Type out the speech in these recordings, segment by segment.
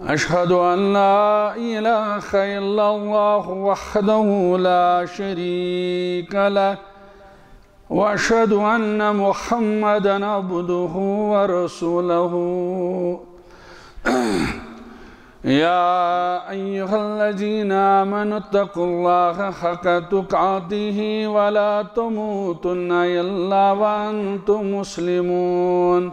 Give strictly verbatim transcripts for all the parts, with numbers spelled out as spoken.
أشهد أن لا إله إلا الله وحده لا شريك له، وأشهد أن محمدا عبده ورسوله. يا أيها الذين آمنوا اتقوا الله حق تقاته ولا تموتن إلا وأنتم مسلمون.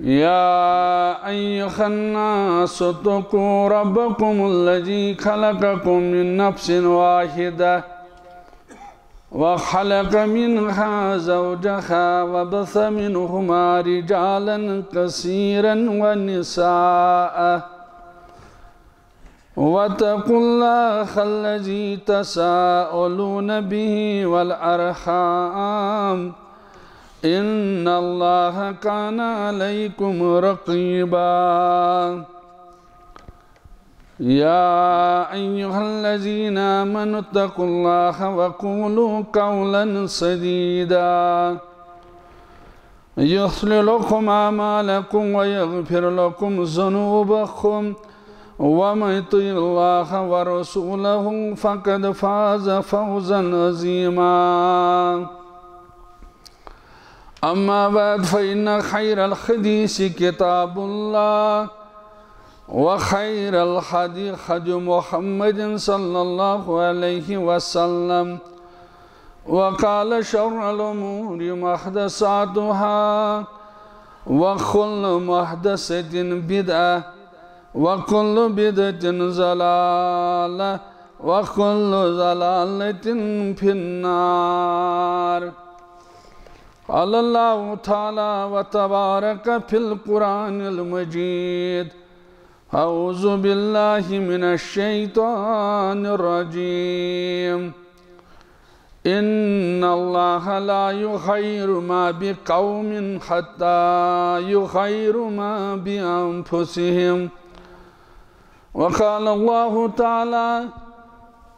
يا أيها الناس اتقوا ربكم الذي خلقكم من نفس واحدة وخلق منها زوجها وبث منهما رجالا كثيرا ونساء، واتقوا الله الذي تساءلون به والأرحام، إن الله كان عليكم رقيبا. يا أيها الذين آمنوا اتقوا الله وقولوا قولا سديدا، يصلح لكم أعمالكم ويغفر لكم ذنوبكم، ومن يطع الله ورسوله فقد فاز فوزا عظيما. أما بعد، فإن خير الحديث كتاب الله، وخير الهدي هدي محمد صلى الله عليه وسلم، وقال شر الأمور محدثاتها، وكل محدثة بدعة، وكل بدعة ضلالة، وكل ضلالة في النار. قال الله تعالى وتبارك في القرآن المجيد: أعوذ بالله من الشيطان الرجيم. إن الله لا يغير ما بقوم حتى يغيروا ما بأنفسهم. وقال الله تعالى: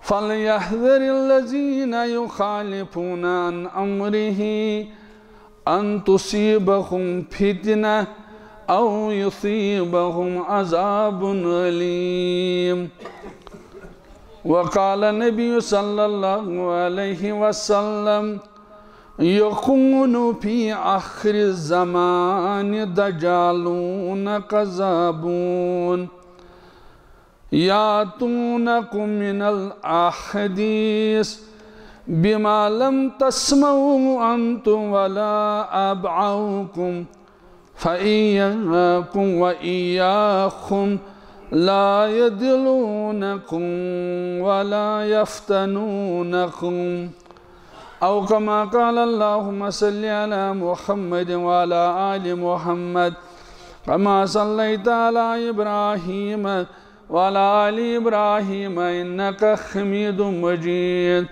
فليحذر الذين يخالفون عن أمره أن تصيبهم فتنة أو يصيبهم عذاب أليم. وقال النبي صلى الله عليه وسلم: يكون في آخر الزمان دجالون كذابون يأتونكم من الأحاديث بما لم تسمعوا أنتم ولا آباؤكم، فإياكم وإياهم لا يضلونكم ولا يفتنونكم. أو كما قال. اللهم صل على محمد وعلى آل محمد كما صليت على إبراهيم وعلى آل إبراهيم إنك حميد مجيد.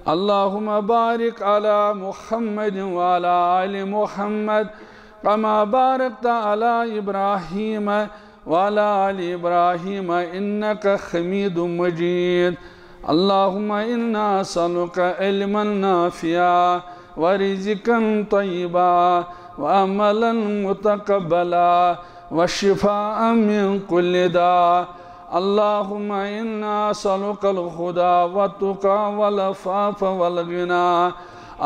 اللهم بارك على محمد وعلى آل محمد كما باركت على إبراهيم وعلى آل إبراهيم إنك حميد مجيد. اللهم إنا نسألك علما نافعا ورزقا طيبا وعملا متقبلا وشفاء من كل داء. اللهم إنا نسألك الهدى والتقى والعفاف والغنى.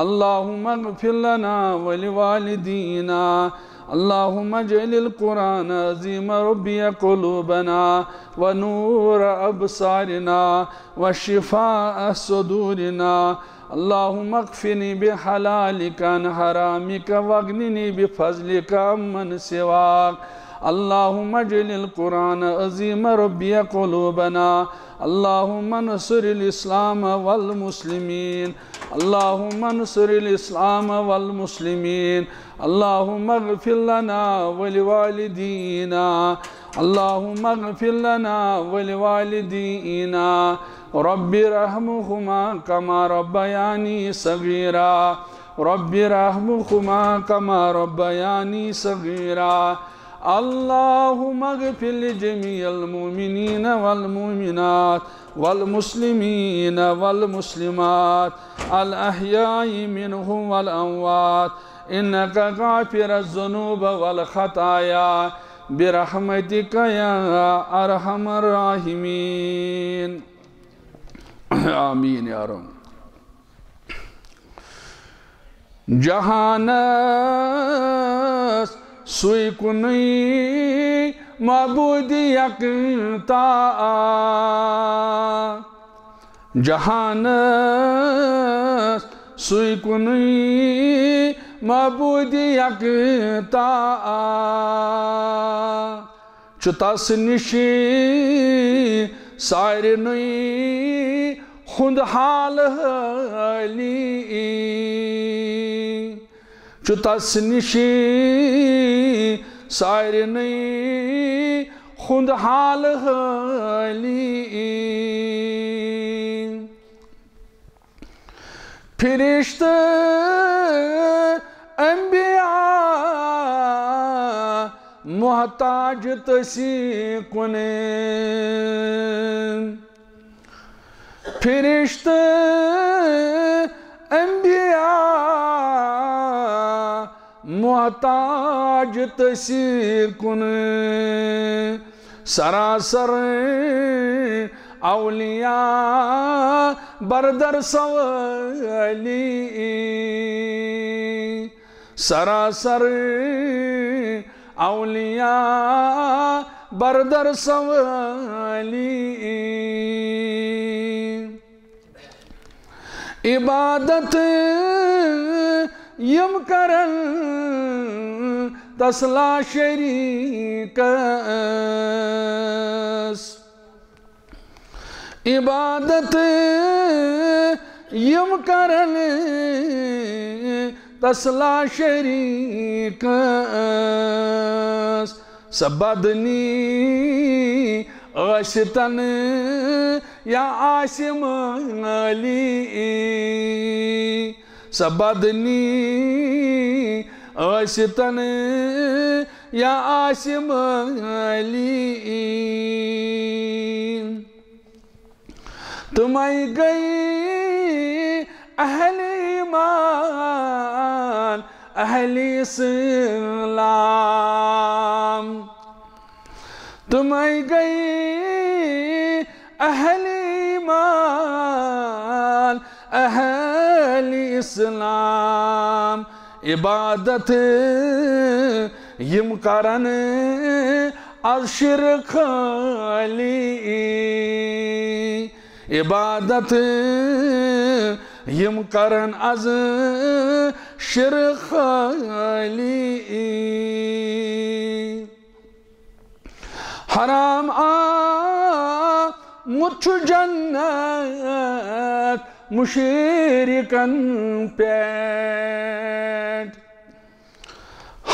اللهم اغفر لنا ولوالدينا. اللهم اجعل القرآن العظيم ربيع قلوبنا ونور أبصارنا وشفاء صدورنا. اللهم اكفني بحلالك عن حرامك واغنني بفضلك عمن سواك. اللهم اجعل القرآن العظيم ربيع قلوبنا. اللهم انصر الإسلام والمسلمين. اللهم انصر الإسلام والمسلمين. اللهم اغفر لنا ولوالدينا. اللهم اغفر لنا ولوالدينا. رب ارحمهما كما ربياني صغيرا. رب ارحمهما كما ربياني صغيرا. اللهم اغفر لجميع المؤمنين والمؤمنات والمسلمين والمسلمات الأحياء منهم والأموات إنك غافر الذنوب والخطايا برحمتك يا أرحم الراحمين. آمين يا رب. جہانس سُے کُنُے معبوٗد یکتا، جہانس سُے کُنُے معبوٗد یکتا، چھُ تس نِش سارنٕے ہُنٛد حال حٲلی۔ چھُ تس نِش سارنٕے ہُنٛد حال حٲلی۔ فرشتہٕ، انبیاء، محتاج تسی کُن۔ فرشتہٕ، انبیاء، محتاج تسی کُن۔ سراسر اولیاء بردر سوالی۔ سراسر اولیاء بردر سوالی۔ عبادت یِم کرن تس لا شریکس۔ عبادت یِم کرن تس لا شریکس۔ سۄ بدنی ٲسِتن یا آسہِ مٲلی، سۄ بدنی ٲسِتن یا آسہِ مٲلی۔ تِمے گٔے اہل ایمان، اہل اسلام۔ تِمے گٔے اہل ایمان، اہل اسلام۔ عبادت یِم کرن از شرک خٲلی، عبادت یِم کرن از شرک خٲلی۔ حرام آمُت چھُ جنت مشرکن پٮ۪ٹھ۔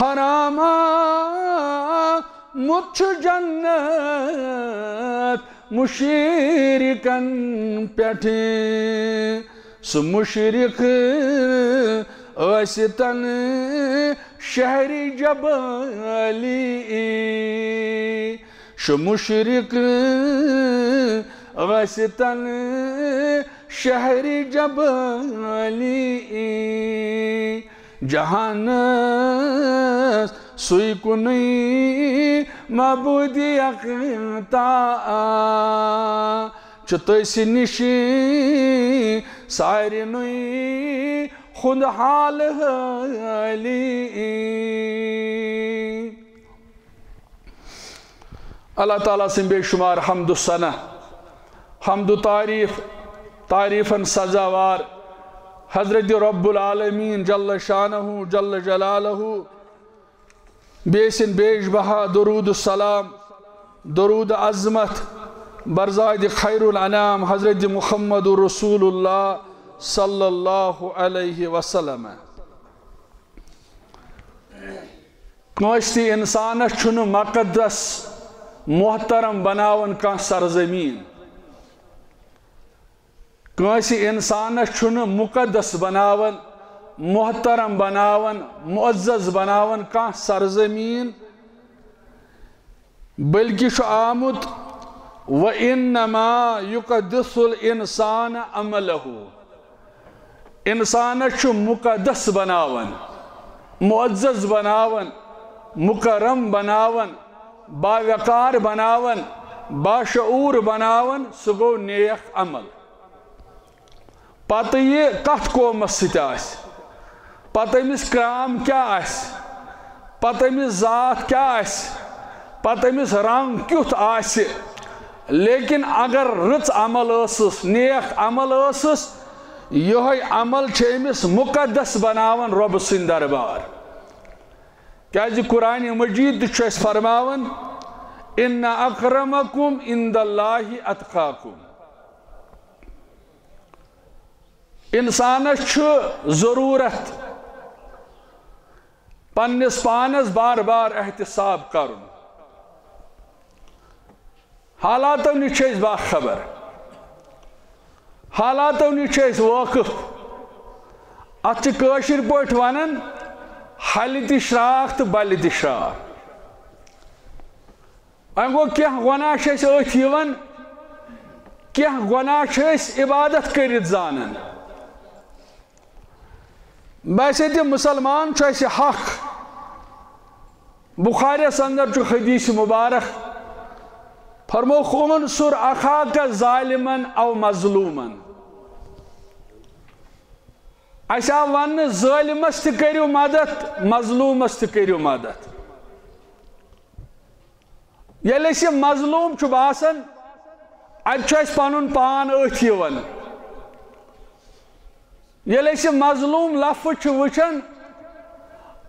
حرام آمُت چھُ جنت مشرکن پٮ۪ٹھ۔ سُہ مشرک ٲسِتن شہر جبالی، سُہ مشرک ٲسِتن شہر جبالی۔ جہانس سُے کُنُے معبوٗد یکتا، چھُ تٔسۍ نِش سارنٕے ہُنٛد حال حٲلی۔ اللہ تعالیٰ سٕنٛدۍ بے شمار حمد و ثنا، حمد و تعریف، تعریفن سزاوار حضرت رب العالمین جل شانہ جل جلالہ، بیٚیہِ سٕنٛدۍ بیش بہا درود و سلام، درود عظمت برزاد خیر الانام حضرت محمد رسول اللہ صلی اللہ علیہ وسلم۔ کٲنٛسہِ تہِ اِنسانَس چھُنہٕ مقدس، محترم بناوان کانٛہہ سرزمین۔ کٲنٛسہِ اِنسانَس چھُنہٕ مقدس بناوان، محترم بناوان، معزز بناوان کانٛہہ سرزمین، بلکہِ چھُ آمُت، "وَإِنَّمَا يُقَدِّسُ الْإِنسَانَ عَمَلُهُ"۔ اِنسانَس چھُ مقدس بناوان، معزز بناوان، مکرم بناوان باوقار بناوان، باشعور بناوان، سُہ گوٚو نیک عمل۔ پتہٕ یہِ کتھ قومس سۭتۍ آسہِ، پتہٕ أمِس کرام کیٛاہ آسہِ، پتہٕ أمِس ذات کیٛاہ آسہِ، پتہٕ أمِس رنگ کیُتھ آسہِ، لیکن اگر رٕژ عمل ٲسٕس، نیک عمل ٲسٕس، یِہوٚے عمل چھِ أمِس مقدس بناوان رۄبہٕ سٕنٛدۍ دربار۔ کیازِ قرآن مجید تہِ چھُ اَسہِ فرماوان، "ان اکرمکم عند اللہ اتقاکم۔" انسانس چھُ ضرورت پننِس پانس بار بار احتساب کرُن۔ حالاتو نِش چھِ أسۍ باخبر، حالاتو نِش چھِ أسۍ وٲقف۔ اتھ چھِ کٲشِر پٲٹھۍ ونان، ہلہِ تہِ شراکھ تہٕ بلہِ تہِ شراکھ۔ وۄنۍ گوٚو، کینٛہہ گۄناہ چھِ أسۍ أتھۍ یِوان، کینٛہہ گۄناہ چھِ أسۍ عبادت کٔرِتھ زانان۔ بحیثیت مسلمان چھُ اَسہِ حق۔ بخاریس اندر چھُ حدیث مبارک، فرمووُکھ، "انصر اخاک ظالمن او مظلومن۔" اَسہِ آو وننہٕ، ظٲلمس تہِ کٔرِو مدد، مظلومس تہِ کٔرِو مدد۔ ییٚلہِ أسۍ یہِ مظلوم چھُ باسان، اَتہِ چھُ اَسہِ پَنُن پان أتھۍ یِوان۔ ییٚلہِ أسۍ یہِ مظلوم لفظ چھِ وٕچھان،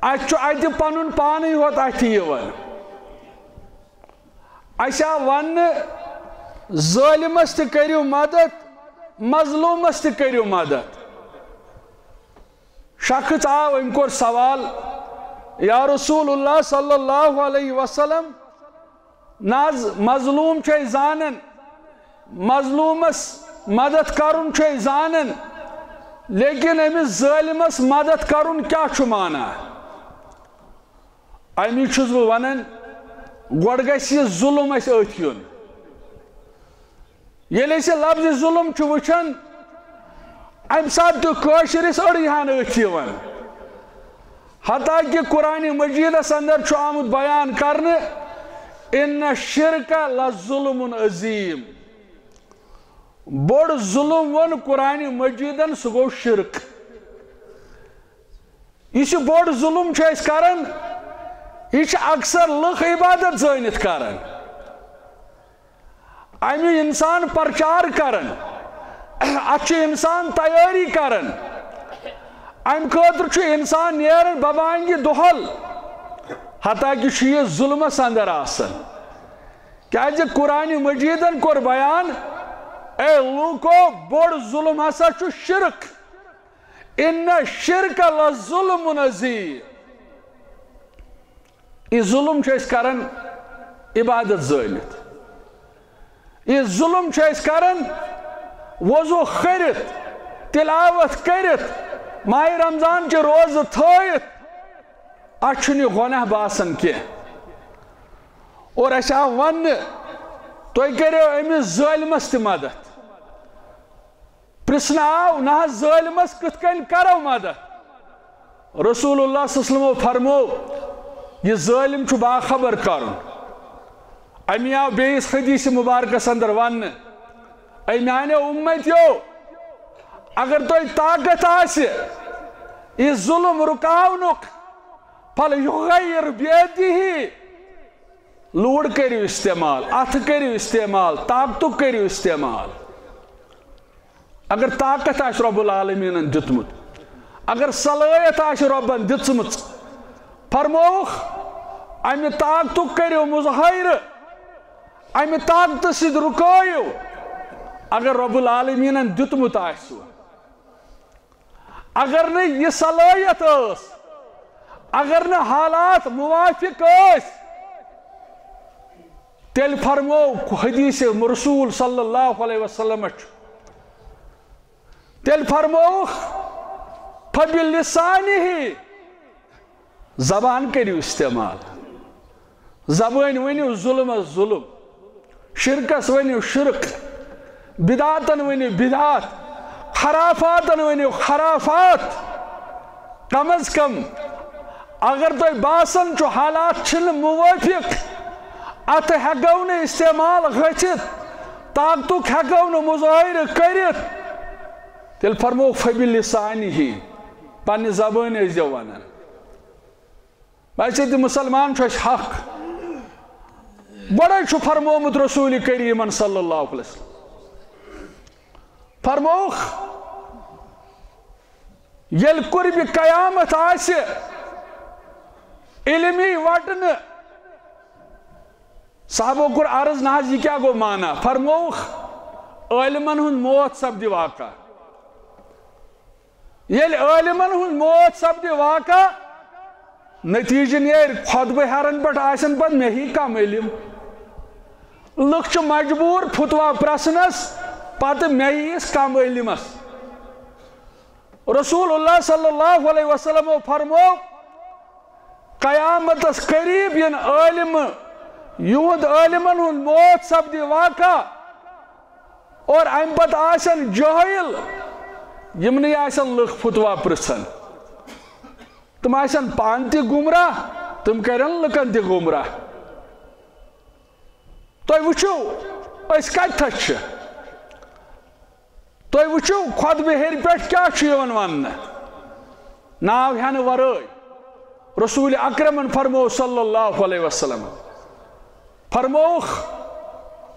اَسہِ چھُ اَتہِ پَنُن پانٕے ہوت اَتھِ یِوان۔ اَسہِ آو وَننہٕ، ظٲلمَس تہِ کٔرِو مدد، مظلومَس تہِ کٔرِو مدد۔ شخص آو، أمۍ کوٚر سوال، "یا رسول اللہ صلی اللہ علیہ وسلم، نہ حظ، مظلوم چھِ أسۍ زانان، مظلومس مدد کرُن چھِ أسۍ زانان، لیکن أمِس ظٲلمس مدد کرُن کیٛاہ چھُ معنی؟" اَمی چھُس بہٕ وَنان، گۄڈٕ گژھِ یہِ ظُلُم اَسہِ أتھۍ یُن۔ ییٚلہِ أسۍ یہِ لفظِ ظُلُم چھِ وٕچھان، اَمہِ ساتہٕ تہِ کٲشرِس أڑٕے ہن أتھۍ یِوان۔ حتیٰ کہ قرآن مجیدس اندر چھُ آمُت بیان کرنہٕ، "ان الشرک لظلم عظیم"۔ بوٚڑ ظُلُم ووٚن قرآن مجیدن، سُہ گوٚو شرک۔ یُس یہِ بوٚڑ ظُلُم چھِ أسۍ کران، یہِ چھِ اکثر لُکھ عبادت زٲنِتھ کران۔ اَمیُک انسان پرچار کران، اَتھ چھُ انسان تیٲری کران، اَمہِ خٲطرٕ چھُ انسان نیران ببانگہِ دۄہل، حتیٰ کہ چھُ یہِ ظُلمس اندر آسان۔ کیازِ قرآن مجیدن کوٚر بیان، اے لوٗکو، بوٚڑ ظُلُم ہسا چھُ شرک۔ ان الشرک لظلم عظیم۔ یہِ ظُلُم چھِ أسۍ کران عبادت زٲنِتھ۔ یہِ ظُلُم چھِ أسۍ کران وضو کٔرِتھ، تلاوت کٔرِتھ، ماہِ رمضان چہِ روزٕ تھٲیِتھ۔ اَسہِ چھُنہٕ یہِ گۄناہ باسان کینٛہہ۔ اور اَسہِ آو وننہٕ، تُہۍ کٔرِو أمِس ظٲلمس تہِ مدد۔ پرژھنہٕ آو، نہ حظ، ظٲلمس کِتھ کٔنۍ کرو مدد؟ رسول اللہ صلی اللہ علیہ وسلم فرمو، یہِ ظٲلم چھُ باخبر کرُن۔ اَمی آو بیٚیِس حدیث مبارکس اندر وننہٕ، اے میانیو اُمتیو، اگر تۄہہِ طاقت آسہِ یہِ ظُلُم رُکاونُک، فلیغیر بیدہ، لوٗر کٔرِو استعمال، اَتھٕ کٔرِو استعمال، طاقتُک کٔرِو استعمال۔ اگر طاقت آسہِ رب العالمینن دیُتمُت، اگر صلٲحیت آسہِ رۄبن دِژمٕژ، فرمووُکھ، امہِ طاقتُک کٔرِو مظاہرٕ، امہِ طاقتہٕ سۭتۍ رُکٲیِو، اگر رب العالمینن دیُتمُت آسہِ۔ اگر نہٕ یہِ صلٲحیت ٲس، اگر نہٕ حالات موافق ٲسۍ، تیٚلہِ فرموو حدیث رسول صلی اللہ علیہ وسلم چھُ، تیٚلہِ فرمووُکھ، فبلسانہ، زبان کٔرِو استعمال۔ زبٲنۍ ؤنِو ظُلمس ظُلُم، شرکس ؤنِو شرک، بدعاتن ؤنِو بدعات، خرافاتن ؤنِو خرافات۔ کم از کم اگر تۄہہِ باسان چھُ حالات چھِنہٕ موٲفِق، اتھٕ ہٮ۪کو نہٕ استعمال گٔژھِتھ، طاقتُک ہٮ۪کو نہٕ مظٲہرٕ کٔرِتھ، تیٚلہِ فرمووُکھ فبلسانہ، پننہِ زبٲنۍ ٲسۍ زیو ونان۔ ویسے تہِ مسلمان چھُ اَسہِ حق۔ گۄڈَے چھُ فرمومُت رسول کریمن صلی اللہ علیہ وسلم، فرمووُکھ، ییٚلہِ قربِ قیامت آسہِ، علم یی وٹنہٕ، صحابو کوٚر عرض، نہ حظ، یہِ کیٛاہ گوٚو معنی؟ فرمووُکھ، عٲلمن ہُنٛد موت سپدِ واقع۔ ییٚلہِ عٲلمن ہُنٛد موت سپدِ واقع، نتیجہٕ نیرِ، خطبہٕ ہیرن پٮ۪ٹھ آسن پتہٕ مےٚ ہی کم علم۔ لُکھ چھِ مجبوٗر فتویٰ پرژھنس، پتہٕ مےٚ ہی یس کم علمس۔ رسول اللہ صلی اللہ علیہ وسلمو فرمو، قیامتس قریب یِن عٲلمہٕ، یِہُنٛد عٲلمن ہُنٛد موت سپدِ واقع، اور امہِ پتہٕ آسن جٲہِل، یِمنٕے آسن لُکھ فتویٰ پرژھان۔ تِم آسن پانہٕ تہِ گمراہ، تِم کرن لُکن تہِ گمراہ۔ تُہۍ وٕچھِو، أسۍ کتہِ تھس چھِ؟ تُہۍ وٕچھِو، خطبہٕ ہیٚرِ پٮ۪ٹھ کیٛاہ چھُ یِوان وننہٕ؟ ناو ہٮ۪نہٕ ورٲے۔ رسول اکرمن فرموو صلی اللہ علیہ وسلم، فرمووُکھ،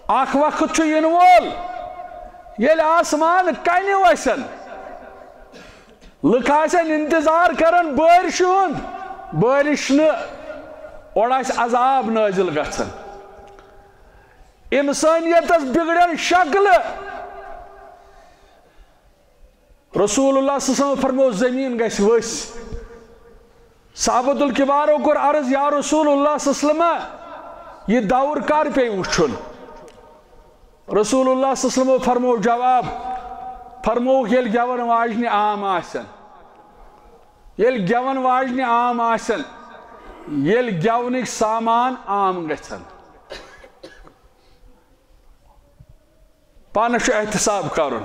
اکھ وقت چھُ یِنہٕ وول، ییٚلہِ آسمان کنہِ وسن، لُکھ آسن انتظار کران بٲرشہِ ہُنٛد، بٲرِش نہٕ، اورٕ آسہِ عذاب نٲزِل گژھان۔ انسانیتس بگڑن شکلہٕ۔ رسول اللہ صلی اللہ علیہ وسلم فرمو، زمین گژھِ ؤسۍ۔ صحابۃ الکبارو کوٚر عرض، یا رسول اللہ صلی اللہ علیہ وسلم، یہِ دور کر پیٚیہِ وٕچھُن؟ رسول اللہ صلی اللہ علیہ وسلمو فرمو جواب، فرمووُکھ، ییٚلہِ گٮ۪وَن واجنہِ عام آسن، ییٚلہِ گٮ۪وَن واجنہِ عام آسن، ییٚلہِ گٮ۪ونٕکۍ سامان عام گژھن۔ پانس چھُ احتساب کرُن،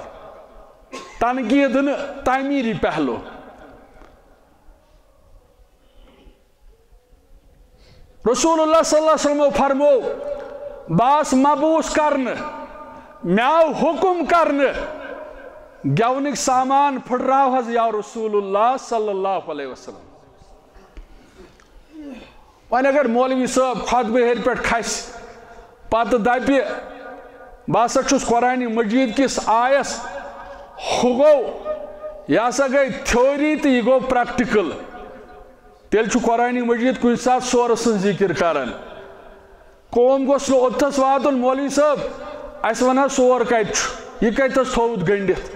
تنقید نہٕ، تعمیری پہلو۔ رسول اللہ صلی اللہ علیہ وسلمو فرمو، بہٕ آس مبعوث کرنہٕ، مےٚ آو حکم کرنہٕ، گٮ۪ونٕکۍ سامان پھٕٹراو حظ یا رسول اللہ صلی اللہ علیہ وسلم۔ وۄنۍ اگر مولوی صٲب خطبہٕ ہیٚرِ پٮ۪ٹھ کھسہِ، پتہٕ دپہِ، بہٕ ہسا چھُس قرآنِ مجیٖد کِس آیس، ہُہ گوٚو، یہِ ہسا گٔے theory تہٕ یہِ گوٚو practical۔ تیٚلہِ چھُ قرآنِ مجیٖد کُنہِ ساتہٕ سورٕ سٕنٛز ذِکِر کران۔ قوم گوٚژھ نہٕ اوٚتتھس واتُن، مولوی صٲب، اسہِ ون حظ سور کتہِ چھُ، یہِ کتہِ تھس تھوٚوُتھ گٔنڈِتھ۔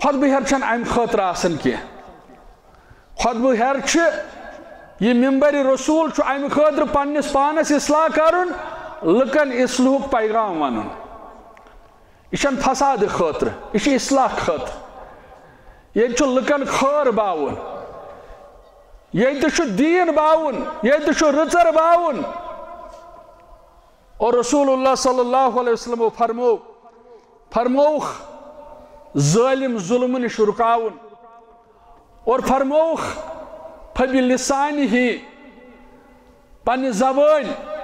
خطبہٕ ہیٚرِ چھنہٕ امہِ خٲطرٕ آسان کینٛہہ۔ خطبہٕ ہیٚرِ چھِ، یہِ ممبرِ رسول چھُ امہِ خٲطرٕ پننِس پانس اصلاح کرُن، لُکن اصلاحُک پیغام ونُن۔ یہِ چھنہٕ فسادٕ خٲطرٕ، یہِ چھُ اصلاح خٲطرٕ۔ ییٚتہِ چھُ لُکن خٲر باوُن، ییٚتہِ چھُ دیٖن باوُن، ییٚتہِ چھُ رٕژر باوُن۔ اور رسول اللہ صلی اللہ علیہ وسلمو فرمو، فرمووُکھ ظٲلم ظلمہٕ نِش رُکاوُن۔ اور فرمووُکھ فبلسانہ، پننہِ زبٲنۍ،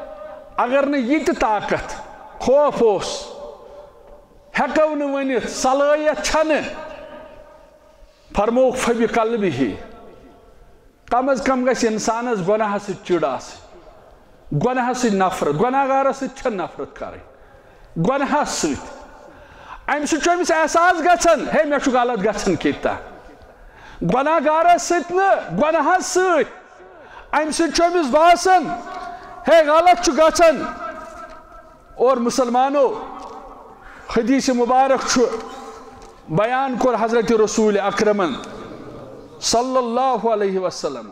اگر نہٕ یہِ تہِ طاقت، خوف اوس، ہٮ۪کو نہٕ ؤنِتھ، صلٲحیت چھنہٕ، فرمووُکھ فبقلبہ۔ کم از کم گژھِ انسانس گۄناہس سۭتۍ چِڑ آسٕنۍ، گۄناہس سۭتۍ نفرت۔ گۄناہگارس سۭتۍ چھنہٕ نفرت کرٕنۍ، گۄناہس سۭتۍ۔ امہِ سۭتۍ چھُ أمِس احساس گژھان، ہے، مےٚ چھُ غلط گژھان کیٛاہ تام۔ گۄناہگارس سۭتۍ نہٕ، گۄناہس سۭتۍ۔ امہِ سۭتۍ چھُ أمِس باسان، ہے، غلط چھُ گژھان۔ اور مسلمانو، حدیث مبارک چھُ بیان کوٚر حضرت رسول اکرمن صلی اللہ علیہ وسلم۔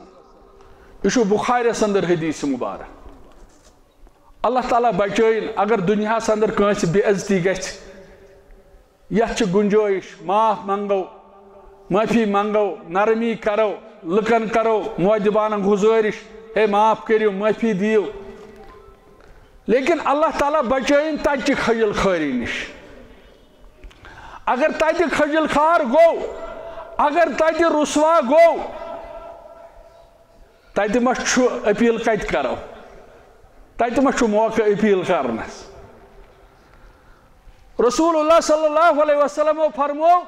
یہِ چھُ بخاریس اندر حدیث مبارک۔ اللہ تعالیٰ بچٲیِن، اگر دُنیاہس اندر کٲنٛسہِ بے عزتی گژھِ، یتھ چھِ گنجٲیش، معاف منگو، معافی منگو، نرمی کرو، لُکن کرو مؤدبانہ گزٲرش، ہے، معاف کٔرِو، معافی دِیِو۔ لیکن اللہ تعالیٰ بچٲیِن تتہِ چہِ خجل خٲری نِش۔ اگر تتہِ خجل خوار گوٚو، اگر تتہِ رسوا گوٚو، تتہِ ما چھُ اپیل کتہِ کرو؟ تتہِ ما چھُ موقع اپیل کرنس؟ رسول اللہ صلی اللہ علیہ وسلمو فرمو،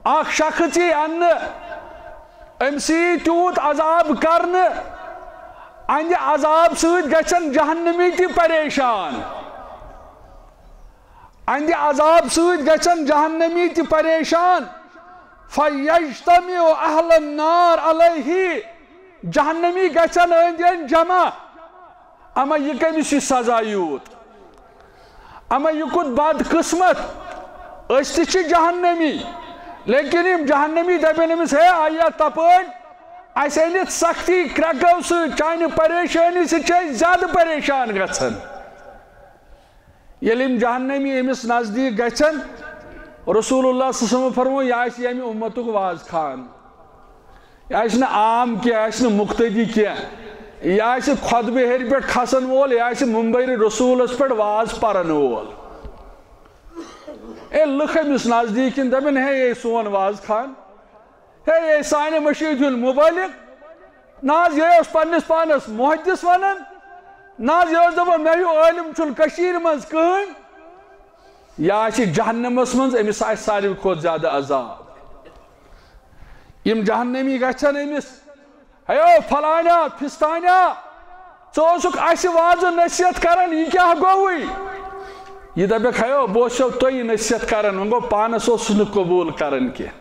اکھ شخص یی اننہٕ، أمِس یی تیوٗت عذاب کرنہٕ، اہندِ عذاب سۭتۍ گژھن جہنمی تہِ پریشان، اہندِ عذاب سۭتۍ گژھن جہنمی تہِ پریشان۔ فیجتمع اہل النار علیہ، جہنمی گژھن أنٛدۍ أنٛدۍ جمع۔ اما یہِ کٔمِس یہِ سزا یوٗت؟ اما یہِ کُتھ بد قسمت؟ أسۍ تہِ چھِ جہنمی، لیکن یِم جہنمی دپن أمِس، ہے آیا تپٲرۍ، اسہِ أنِتھ سختی کرٛکو سۭتۍ، چانہِ پریشٲنی سۭتۍ چھِ أسۍ زیادٕ پریشان گژھان۔ ییٚلہِ یِم جہنمی أمِس نزدیٖک گژھن، رسول اللہ صلی اللہ علیہ وسلم فرمو، یہِ آسہِ ییٚمہِ اُمتُک واز خان۔ یہِ آسہِ نہٕ عام کینٛہہ، یہِ آسہِ نہٕ مُقتدی کینٛہہ، یہِ آسہِ خۄطبہٕ ہیٚرِ پٮ۪ٹھ کھسن وول، یہِ آسہِ مُنبرِ رسوٗلس پٮ۪ٹھ واز پرن وول۔ اے لُکھ أمِس نزدیٖک یِن، دپن، ہے، یے سون واز خان، ہے، یے سانہِ مٔشیٖد ہُنٛد مُبلِغ۔ نہ حظ، یہِ اوس پننِس پانس محدث ونان۔ نہ حظ، یہِ اوس دپان، مےٚ ہیوٗ عٲلِم چھُنہٕ کٔشیٖرِ منٛز کٕہٕنۍ۔ یہِ آسہِ جہنمس منٛز، أمِس آسہِ ساروی کھۄتہٕ زیادٕ عذاب۔ یِم جہنمی گژھن أمِس، ہیو فلانا، فستانا، ژٕ اوسُکھ اسہِ وعظ و نصیحت کران، یہِ کیٛاہ گوٚوُے؟ یہِ دپکھ، ہیو، بہٕ اوسو تۄہہِ نصیحت کران، وۄنۍ گوٚو پانس اوسُس نہٕ قبوٗل کران کینٛہہ۔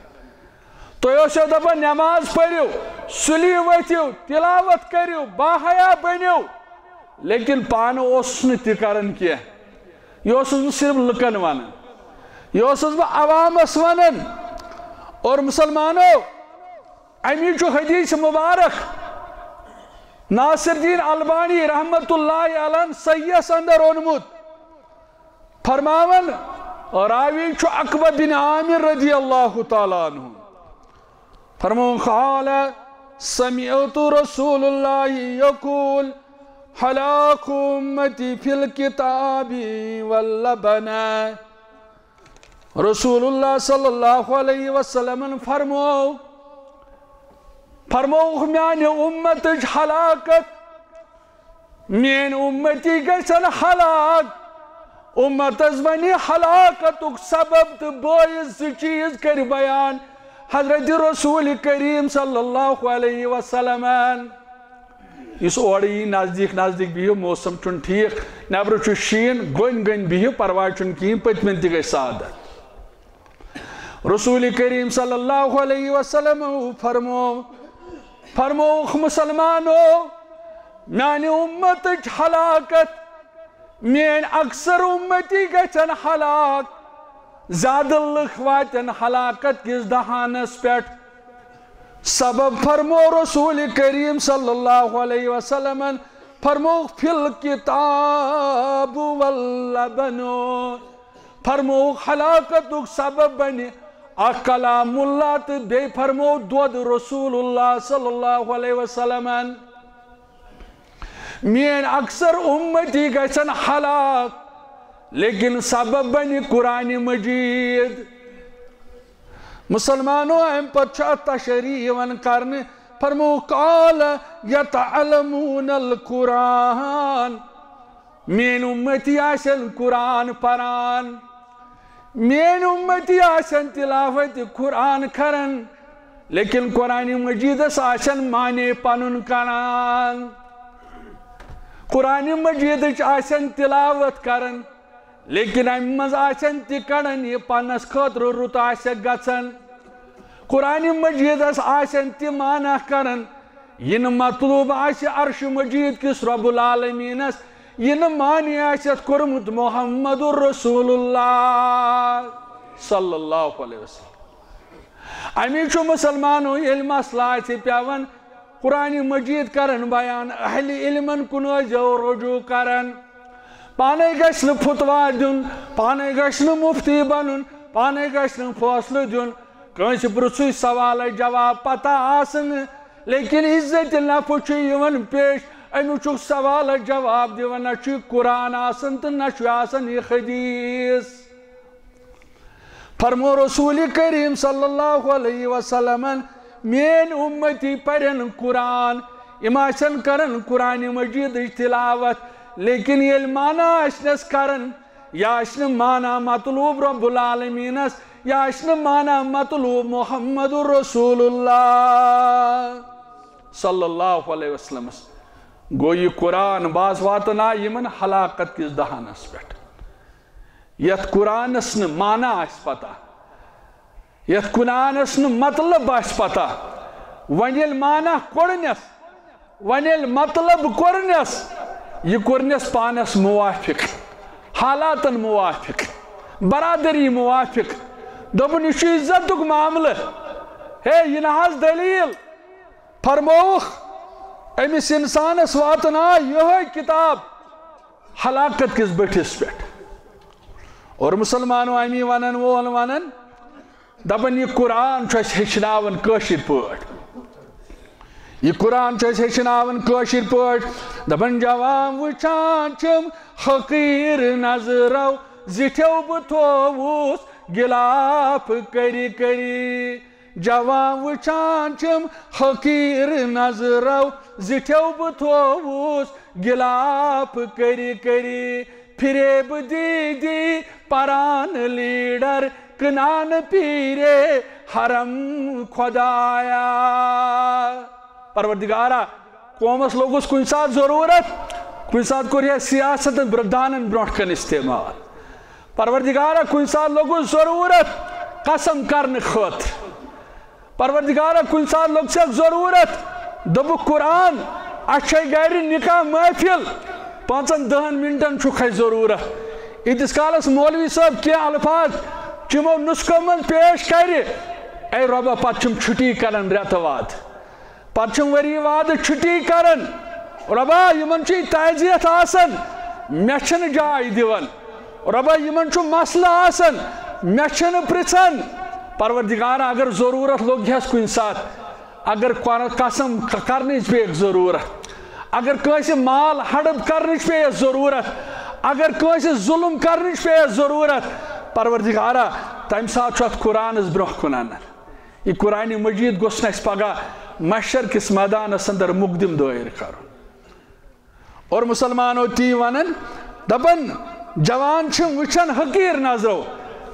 تُہۍ ٲسِو دَپان نٮ۪ماز پٔرِو، سُلی ؤتھِو، تِلاوت کٔرِو، باحیا بٔنِو، لیکن پانہٕ اوسُس نہٕ تہِ کران کینٛہہ۔ یہِ اوسُس بہٕ صرف لُکن وَنان، یہِ اوسُس بہٕ عوامس وَنان۔ اور مُسلمانو، اَمی چھُ حدیث مُبارک ناصر الدین البانی رحمتہ اللہ علیہ صحیحس اندر اوٚنمُت۔ فرماوان، راوی چھُ عقبہ بن عامر رضی اللہ تعالیٰ عنہ۔ فرماوان، قال، سمعت رسول اللہ یقول، ہلاک امتی فی الکتاب واللبن۔ رسول اللہ صلی اللہ علیہ وسلمن فرمو، فرمووُکھ، میانہِ اُمتٕچ ہلاکت، میٲنۍ اُمتی گژھن ہلاک۔ اُمتس بنہِ ہلاکتُک سبب تہٕ بٲعث زٕ چیٖز کٔرۍ بیان حضرت رسول کریم صلی اللہ علیہ وسلمن۔ یُس اورٕ یی نزدیٖک نزدیٖک بِہِو، موسم چھُنہٕ ٹھیٖک، نٮ۪برٕ چھُ شیٖن، گوٚنۍ گوٚنۍ بِہِو، پرواے چھُنہٕ کِہیٖنۍ، پٔتمٮ۪ن تہِ گژھِ سعادت۔ رسول کریم صلی اللہ علیہ وسلم فرمو، فرمووُکھ، مسلمانو، میانہِ اُمتٕچ ہلاکت، میٲنۍ اکثر اُمتی گژھن ہلاک، زیادٕ لُکھ واتن ہلاکت کِس دہانس پٮ۪ٹھ۔ سبب فرمو رسول کریم صلی اللہ علیہ وسلمن، فرمووُکھ، فی الکتاب واللبن۔ فرمووُکھ، ہلاکتُک سبب بنہِ اکھ کلام اللہ تہٕ بیٚیہِ فرموو دۄد رسول اللہ صلی اللہ علیہ وسلمن۔ میٲنۍ اکثر اُمتی گژھن ہلاک، لیکن سبب بنہِ قرآن مجید۔ مسلمانو، امہِ پتہٕ چھُ اتھ تشریح یِوان کرنہٕ، فرموو، قال یتعلمون القرآن۔ میٲنۍ اُمتی آسن قرآن پران، میٲنۍ اُمتی آسن تلاوت قرآن کران، لیکن قرآن مجیدس آسن معنی پنُن کران۔ قرآن مجیدٕچ آسن تلاوت کران، لیکن امہِ منٛز آسن تہِ کڑان یہِ پننس خٲطرٕ رُت آسٮ۪کھ گژھان۔ قرآن مجیدس آسن تہِ معنی کران، یہِ نہٕ مطلوب آسہِ عرش مجید کِس رب العالمینس، یہِ نہٕ معنی آسٮ۪تھ کوٚرمُت محمد رسول اللہ صلی اللہ علیہ وسلم۔ امی چھُ مسلمانو ییٚلہِ مسلہٕ آسہِ پٮ۪وان، قرآن مجید کرن بیان، اہل علمن کُن ٲسۍزیو رجوع کران۔ پانے گژھِ نہٕ فتویٰ دیُن، پانے گژھِ نہٕ مفتی بنُن، پانے گژھِ نہٕ فٲصلہٕ دیُن۔ کٲنٛسہِ پرٛژھُے سوالے جواب پتہ آسنہٕ، لیکن عزت نفس چھُ یِوان پیش۔ أمِس چھُکھ سوالے جواب دِوان، نہ چھُ قرآن آسان تہٕ نہ چھُ آسان یہِ حدیث۔ فرمو رسول کریم صلی اللہ علیہ وسلمن، میٲنۍ اُمتی پرن قرآن، یِم آسن کران قرآن مجیدٕچ تلاوت، لیکن ییٚلہِ معنی آسنس کران، یا آسہِ نہٕ معنی مطلوب رب العالمینس، یا آسہِ نہٕ معنی مطلوب محمد رسول اللہ صلی اللہ علیہ وسلمس، گوٚو یہِ قرآن باز واتن آ یِمن ہلاکت کِس دہانس پٮ۪ٹھ، یتھ قرآنس نہٕ معنی آسہِ پتہ، یتھ قرآنس نہٕ مطلب آسہِ پتہ۔ وۄنۍ ییٚلہِ معنی کوٚرنس، وۄنۍ ییٚلہِ مطلب کوٚرنس، یہِ کوٚرنس پانس موافق، حالاتن موافق، برادری موافق۔ دوٚپُن، یہِ چھُ عزتُک معاملہٕ۔ ہے، یہِ نہ حظ دلیل۔ فرمووُکھ، أمِس انسانس واتن آ یِہوٚے کتاب ہلاکت کِس بٔٹھِس پٮ۪ٹھ۔ اور مسلمانو، امی ونن وول ونن، دپان، یہِ قرآن چھُ اَسہِ ہیٚچھناوان کٲشِر پٲٹھۍ۔ یہِ قرآن چھُ اَسہِ ہیٚچھناوان کٲشِر پٲٹھۍ۔ دپان، جوان وٕچھان چھِم حقیٖر نظرو، زِٹھیو بہٕ تھووُس گِلاف کٔرِ کٔرِ۔ جوان وٕچھان چھِم حقیٖر نظرو، زِٹھیو بہٕ تھووُس گِلاف کٔرِ کٔرِ۔ فریب دی دی پران لیڈر، کٕنان پیٖرے حرم خۄدایا۔ پروردگارا، قومس لوٚگُس کُنہِ ساتہٕ ضروٗرت، کُنہِ ساتہٕ کوٚر ہے سیاستن برٛ-، دانن برٛونٛٹھ کَنہِ استعمال۔ پروردگارا، کُنہِ ساتہٕ لوٚگُس ضروٗرت قسم کرنہٕ خٲطرٕ۔ پروردگارا، کُنہِ ساتہٕ لوٚگ ژےٚ ضروٗرت، دوٚپُکھ، قرآن، اَسہِ چھے گرِ نکاح محفل، پانٛژن دَہن منٹن چھُکھ اَسہِ ضروٗرت۔ ییٖتِس کالس مولوی صٲب کینٛہہ الفاظ چِمو نسخو منٛز پیش کرِ، اے رۄبا، پتہٕ چھِم چھُٹی کران رٮ۪تہٕ واد۔ پتہٕ چھِم ؤری وادٕ چھُٹی کران۔ رۄبا، یِمن چھُ یہِ تعزیت آسان، مےٚ چھِنہٕ جاے دِوان۔ رۄبا، یِمن چھُ مسلہٕ آسان، مےٚ چھِنہٕ پرژھان۔ پروردگارا، اگر ضروٗرت لوٚگ ہس کُنہِ ساتہٕ، اگر قر-، قسم ک-، کرنٕچ پیٚیَکھ ضروٗرت، اگر کٲنٛسہِ مال ہڑپ کرنٕچ پیٚیَس ضروٗرت، اگر کٲنٛسہِ ظلم کرنٕچ پیٚیَس ضروٗرت، پروردگارا، تمہِ ساتہٕ چھُ اتھ قرآنس برٛونٛہہ کُن انان۔ یہِ قرآن مجید گوٚژھ نہٕ اَسہِ پگاہ محشر کِس میدانس اندر مقدم دٲیر کرُن۔ اور مسلمانو تی ونان، دپان، جوان چھِ وٕچھان حقیٖر نظرو،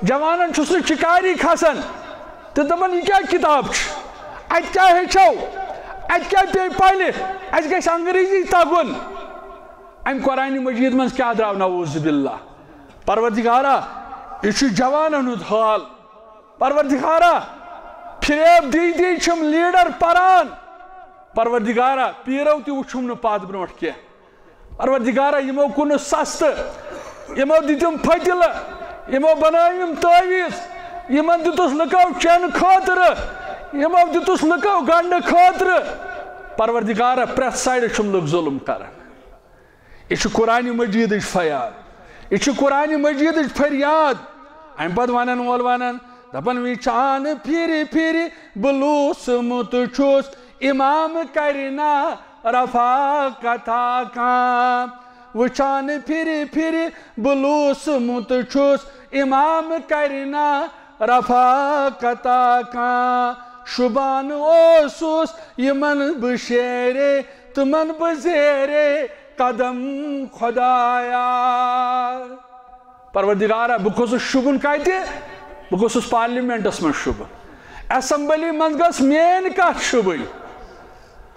جوانن چھُس نہٕ چِکاری کھسان، تہٕ دپان، یہِ کیٛاہ کتاب چھِ؟ اتہِ کیٛاہ ہیٚچھو؟ اتہِ کیٛاہ پیٚیہِ پلہِ؟ اَسہِ گژھِ انگریزی تگُن۔ امہِ قرآن مجید منٛز کیٛاہ درٛاو؟ نعوذ باللہ۔ پروردگارا، یہِ چھُ جوانن ہُنٛد حال۔ پروردگارا، فریب دی دی چھِم لیڈر پران۔ پروردگارا، پیرو تہِ وُچھُم نہٕ پتھ برونٛٹھ کینٛہہ۔ پروردگارا، یِمو کُن سستہٕ، یِمو دِتِم پھٔتِلہٕ، یِمو بنٲوِم تعویٖذ، یِمن دِتُس لُکو چٮ۪نہٕ خٲطرٕ، یِمو دِتُس لُکو گنڈٕ خٲطرٕ۔ پروردگارا، پرٛٮ۪تھ سایڈٕ چھِم لُکھ ظُلم کران۔ یہِ چھُ قرآن مجیدٕچ فریاد، یہِ چھُ قرآن مجیدٕچ فریاد۔ اَمہِ پتہٕ وَنن وول وَنن، دَپان، وٕچھان پھِرِ پھِرِ بہٕ لوٗسمُت چھُس، اِمام کَرِ نا رفاقتا کانٛہہ۔ وٕچھان پھِرِ پھِرِ بہٕ لوٗسمُت چھُس، اِمام کَرِ نا رفاقتا کانٛہہ۔ شُبان اوسُس یِمن بہٕ شیرے، تِمن بہٕ زیرے قدم خۄدایا۔ پروردگارا، بہٕ گوٚژھُس شوٗبُن کتہِ؟ بہٕ گوٚژھُس پارلیمنٹس منٛز شوٗبُن، اسمبلی منٛز گٔژھ میٲنۍ کتھ شوٗبٕنۍ،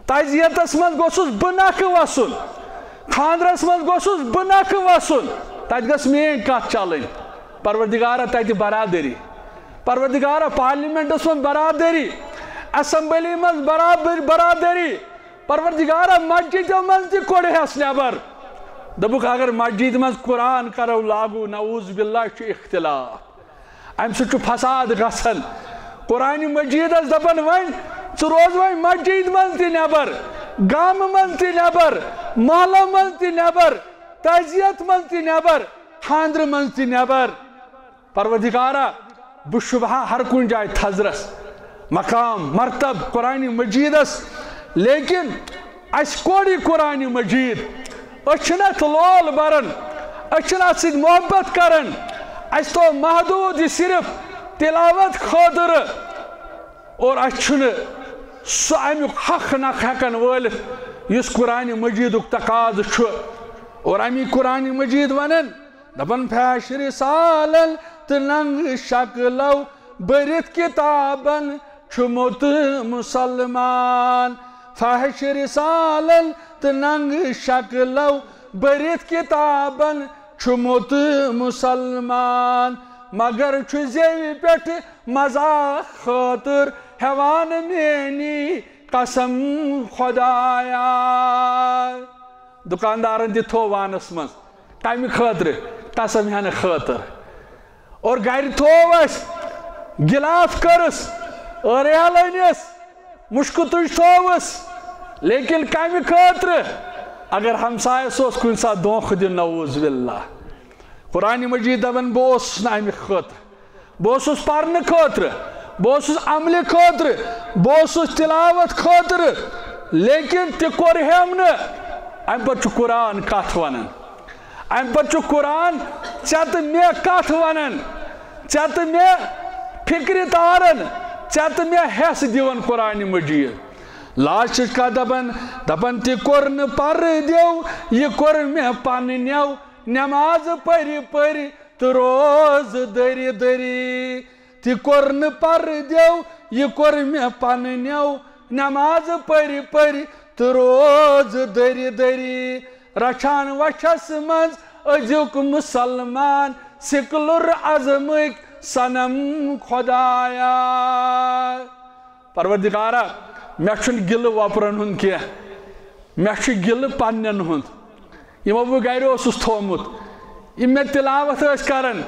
تعزیتس منٛز گوٚژھُس بہٕ نکھٕ وسُن، خاندرس منٛز گوٚژھُس بہٕ نکھٕ وسُن، تتہِ گٔژھ میٲنۍ کتھ چلٕنۍ۔ پروردگارا، تتہِ برادری، پروردگارا، پارلیمنٹس منٛز برادری، اسمبلی منٛز برابر برادری، پروردگارا، مسجدو منٛز تہِ کوٚڑہَس نٮ۪بر۔ دوٚپُکھ، اگر مسجد منٛز قرآن کرو لاگو، نعوذ باللہ، چھُ اختلاف، امہِ سۭتۍ چھُ فساد گژھان۔ قرآن مجیدس دپان، وۄنۍ ژٕ روز وۄنۍ مسجد منٛز تہِ نٮ۪بر، گامہٕ منٛز تہِ نٮ۪بر، محلو منٛز تہِ نٮ۪بر، تعزیت منٛز تہِ نٮ۪بر، خاندرٕ منٛز تہِ نٮ۪بر۔ پروردگارا، بہٕ شوٗبہٕ ہا ہر کُنہِ جایہِ تھزرس، مقام، مرتب قرآن مجیدس، لیکن اسہِ کوٚڑ یہِ قرآن مجید، أسۍ چھِنہٕ اتھ لول بران، أسۍ چھِنہٕ اتھ سۭتۍ محبت کران، اسہِ تھوٚو محدود یہِ صرف تلاوت خٲطرٕ، اور اسہِ چھُنہٕ سُہ امیُک حق نکھ ہٮ۪کان وٲلِتھ۔ یُس قرآن مجیدُک تقاضہٕ چھُ۔ اور امی قرآن مجید ونان، دپان، فحش رسالن تہٕ ننگ شکلو بٔرِتھ کتابن چھُمُت مسلمان۔ فحش رسالن تہٕ ننگ شکلو بٔرِتھ کتابن چھُمُت مسلمان۔ مگر چھُ زیوِ پٮ۪ٹھ مذاق خٲطر ہٮ۪وان میٲنی قسم خدایا۔ دُکاندارن تہِ تھوو وانس منٛز۔ کمہِ خٲطرٕ؟ قسم ہٮ۪نہٕ خٲطرٕ۔ اور گرِ تھوو اسہِ، گلاف کٔرٕس، ٲریال أنِس، مُشکہٕ تُج تھووُس، لیکن کمہِ خٲطرٕ؟ اگر ہمسایس اوس کُنہِ ساتہٕ دھوکہٕ دیُن، نعوذ باللہ۔ قرآن مجید دپان، بہٕ اوسُس نہٕ امہِ خٲطرٕ۔ بہٕ اوسُس پرنہٕ خٲطرٕ، بہٕ اوسُس عملہِ خٲطرٕ، بہٕ اوسُس تلاوت خٲطرٕ، لیکن تہِ کوٚر ہٮ۪م نہٕ۔ امہِ پتہٕ چھُ قرآن کتھ ونان۔ امہِ پتہٕ چھُ قرآن ژےٚ تہٕ مےٚ کتھ ونان، ژےٚ تہٕ مےٚ فکرِ تاران، ژےٚ تہٕ مےٚ حصہٕ دِوان قرآن مجید۔ لاسٹٕچ کتھ دپان، دپان، تہِ کوٚر نہٕ پردیو، یہِ کوٚر مےٚ پننیو، نماز پٔرِ پٔرِ تہٕ روز دٔرِ دٔرِ۔ تہِ کوٚر نہٕ پردیو، یہِ کوٚر مےٚ پننیو، نماز پٔرِ پٔرِ تہٕ روز دٔرِ دٔرِ۔ رچھان وچھس منٛز أزیُک مسلمان، سیکولر ازمٕکۍ صنم خدایا۔ پروردگارا، مےٚ چھُنہٕ گِلہٕ وۄپرن ہُنٛد کینٛہہ، مےٚ چھُ گِلہٕ پننٮ۪ن ہُنٛد۔ یِمو بہٕ گرِ اوسُس تھوومُت، یِم مےٚ تلاوت ٲسۍ کران،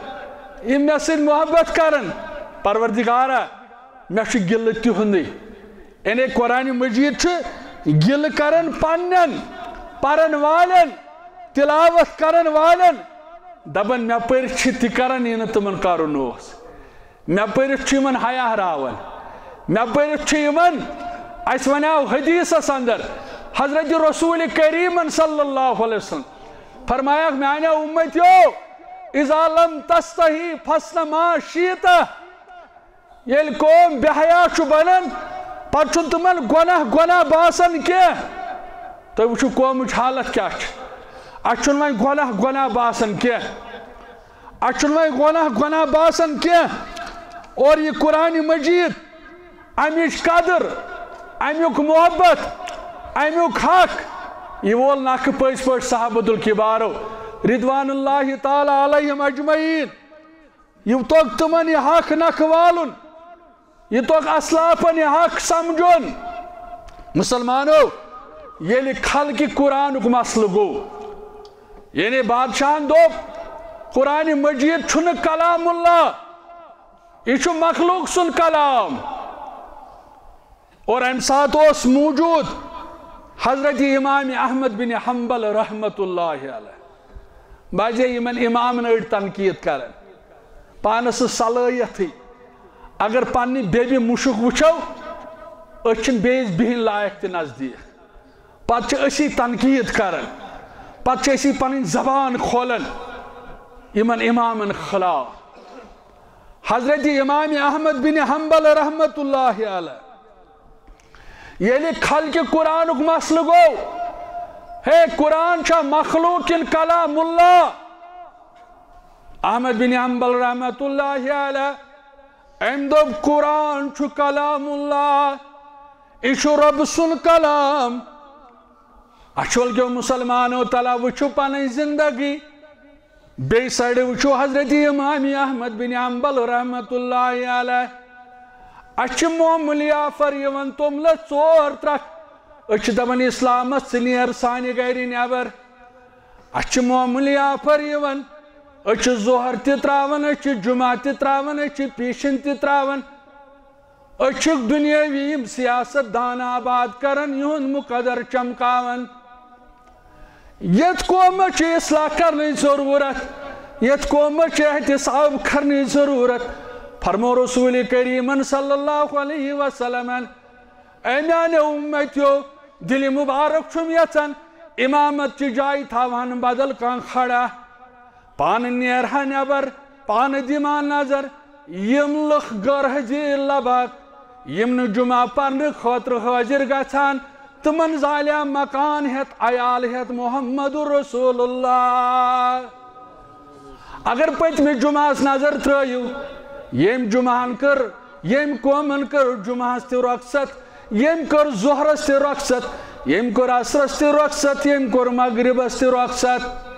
یِم مےٚ سۭتۍ محبت کران، پروردگارا، مےٚ چھُ گِلہٕ تِہُنٛدُے۔ یعنی قرآن مجید چھُ گِلہٕ کران پننٮ۪ن پرن والٮ۪ن، تلاوت کرن والٮ۪ن، دپان، مےٚ پٔرۍ چھِ تہِ کران، یہِ نہٕ تِمن کرُن اوس۔ مےٚ پٔرِتھ چھُ یِمن حیا راوان، مےٚ پٔرِتھ چھُ یِمن، اَسہِ وَنیٛاو حدیثس اندر، حضرت رسول کریمن صلی اللہ علیہ وسلم فرمایکھ، میانیو امتیو، اذا لم تستحی فاصنع ما شئت۔ ییٚلہِ قوم بے حیا چھُ بنان، پتہٕ چھُنہٕ تِمن گۄناہ گۄناہ باسان کینٛہہ۔ تُہۍ وٕچھِو قومٕچ حالت کیٛاہ چھِ۔ اَسہِ چھُنہٕ وۄنۍ گۄناہ گۄناہ باسان کینٛہہ۔ اَسہِ چھُنہٕ وۄنۍ گۄناہ گۄناہ باسان کینٛہہ۔ اور یہِ قرآن مجید، اَمِچ قدر، اَمیُک محبت، اَمیُک حق، یہِ وول نکھٕ پٔزۍ پٲٹھۍ صحابۃ الکبارو رضوان اللہ تعالیٰ علیہم اجمعین۔ یہِ توٚگ تِمن یہِ حق نکھٕ والُن، یہِ توٚگ اسلافن یہِ حق سمجھُن۔ مسلمانو، ییٚلہِ خلقِ قرآنُک مسلہٕ گوٚو، یعنی بادشاہن دوٚپ، قرآن مجید چھُنہٕ کلام اللہ، یہِ چھُ مخلوق سُنٛد کلام۔ اور امہِ ساتہٕ اوس موجود حضرت امام احمد بن حنبل رحمت اللہ علیہ۔ باسے یِمن امامن أڑۍ تنقید کران، پانس صلٲحیتھٕے۔ اگر پننہِ بیبہِ مُشُک وٕچھو، أسۍ چھِنہٕ بیٚیِس بِہِنۍ لایق تہِ نزدیٖک۔ پتہٕ چھِ أسی تنقید کران، پتہٕ چھِ أسی پنٕنۍ زبان کھولان یِمن امامن خلاف۔ حضرت امام احمد بن حنبل رحمت اللہ علیہ، ییٚلہِ خلقِ قرآنُک مسلہٕ گوٚو، ہے، قرآن چھا مخلوق کِنہٕ کلام اللہ؟ احمد بن حنبل رحمت اللہ علیہ، أمۍ دوٚپ، قرآن چھُ کلام اللہ، یہِ چھُ رۄب سُنٛد کلام۔ اچھول کیو مسلمانو، تلا وٕچھِو پنٕنۍ زندگی۔ بیٚیہِ سایڈٕ وٕچھِو حضرت امام احمد بن حنبل رحمت اللہ علیہ۔ اَسہِ چھِ معموٗلی آفر یِوان توٚملَس ژور ترٛکھ۔ أسۍ چھِ دَپان، اسلامس، ژٕ نیر سانہِ گرِ نٮ۪بر۔ اَسہِ چھِ معموٗلی آفر یِوان، أسۍ چھِ ظہر تہِ ترٛاوان، أسۍ چھِ جمعہ تہِ ترٛاوان، أسۍ چھِ پیٖشن تہِ ترٛاوان۔ أسۍ چھِکھ دُنیٲوی یِم سیاست دان آباد کران، یِہُنٛد مقدر چمکاوان۔ یتھ قومس چھِ اصلاح کرنٕچ ضروٗرت، یتھ قومس چھِ احتساب کرنٕچ ضروٗرت۔ فرمو رسول کریمن صلی اللہ علیہ وسلمن، اے میانیو امتیو، دِلہِ مبارک چھُم یژھان، امامت چہِ جایہِ تھاوہن بدل کانٛہہ کھڑا۔ پانہٕ نیرہا نٮ۪بر، پانہٕ دِمہا نظر، یِم لُکھ غٲر حٲضِر لباک، یِم نہٕ جمعہ پرنہٕ خٲطرٕ حٲضِر گژھان، تمن زالیاں مکان ہیتھ، عیال ہیتھ محمد رسول اللہ۔ اگر پٔتمہِ جمعس نظر ترٲیِو، ییٚمۍ جمعہن کٔر، ییٚمۍ قومن کٔر جمعہس تہِ رۄخصت، ییٚمۍ کٔر ظہرس تہِ رۄخصت، ییٚمۍ کوٚر عصرس تہِ رۄخصت، ییٚمۍ کوٚر مغربس تہِ رۄخصت۔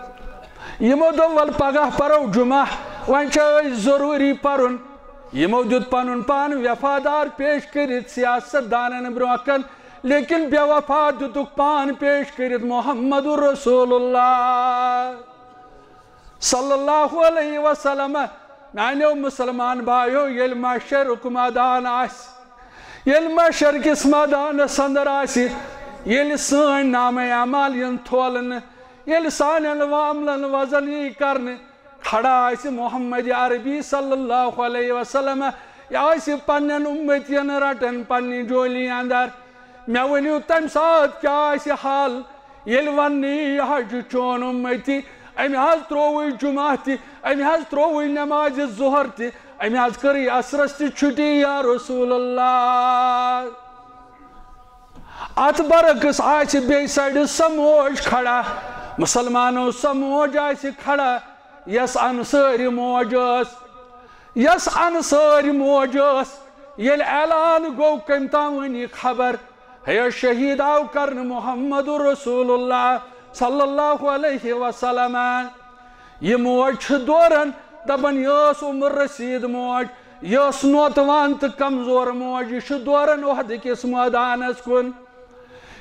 یِمو دوٚپ، "ول پگاہ پرو جمعہ، وۄنۍ چھا أسۍ ضروٗری پرُن؟" یِمو دیُت پنُن پان وفادار پیش کٔرِتھ سیاست دانن برونٛہہ کن، لیکن بے وفا دیُتُکھ پان پیش کٔرِتھ محمد رسول اللہ صلی اللہ علیہ وسلم۔ میانیو مسلمان بایو، ییٚلہِ محشرُک میدان آسہِ، ییٚلہِ محشر کِس میدانس اندر آسہِ، ییٚلہِ سٲنۍ نامہ اعمال یِن تھولنہٕ، ییٚلہِ سانٮ۪ن عملن وزن یی کرنہٕ، کھڑا آسہِ محمد عربی صلی اللہ علیہ وسلم، یہِ آسہِ پننٮ۪ن امتین رٹن پننہِ جولی اندر۔ مےٚ ؤنِو، تمہِ ساتہٕ کیٛاہ آسہِ حال، ییٚلہِ وننہٕ یی، "یہِ حظ چھُ چون امتی، أمۍ حظ ترووُے جمعہ تہِ، أمۍ حظ ترووُے نمازِ ظہر تہِ، أمۍ حظ کٔرٕے عصرس تہِ چھُٹی، یا رسول اللہ؟" اتھ برعکس آسہِ بیٚیہِ سایڈٕ سۄ موج کھڑا، مسلمانو، سۄ موج آسہِ کھڑا، یۄس انصٲرۍ موج ٲس، یۄس انصٲرۍ موج ٲس، ییٚلہِ اعلان گوٚو، کٔمۍ تام ؤنۍ یہِ خبر، "ہے، شہید آو کرنہٕ محمد رسول اللہ صلی اللہ علیہ وسلم۔" یہِ موج چھِ دوران، دپان، یہِ ٲس عمر رسید موج، یہِ ٲس نوتوان تہٕ کمزور موج، یہِ چھِ دوران احد کِس مٲدانس کُن۔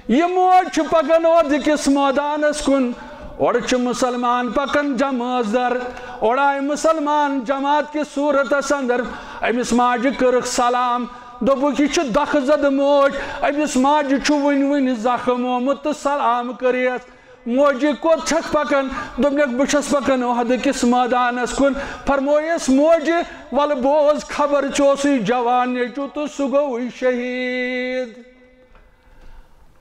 یہِ موج چھِ پکان احد کِس مٲدانس کُن۔ اورٕ چھِ مسلمان پکان جمٲژ در۔ اورٕ آیہِ مسلمان جماعت کِس صورتس اندر۔ أمِس ماجہِ کٔرٕکھ سلام۔ دوٚپُکھ، "یہِ چھِ دکھ زدٕ موج۔ أمِس ماجہِ چھُ وٕنہِ وٕنہِ زخم آمُت تہٕ سلام کٔرِتھ۔" موجہِ کوٚت چھکھ پکان؟ دوٚپنکھ، "بہٕ چھَس پکان احد کِس مٲدانس کُن۔" فرمویس موجہِ، "ولہٕ بوز خبر، ژٕ اوسُے جوان نیٚچو تہٕ سُہ گوٚوُے شہید۔"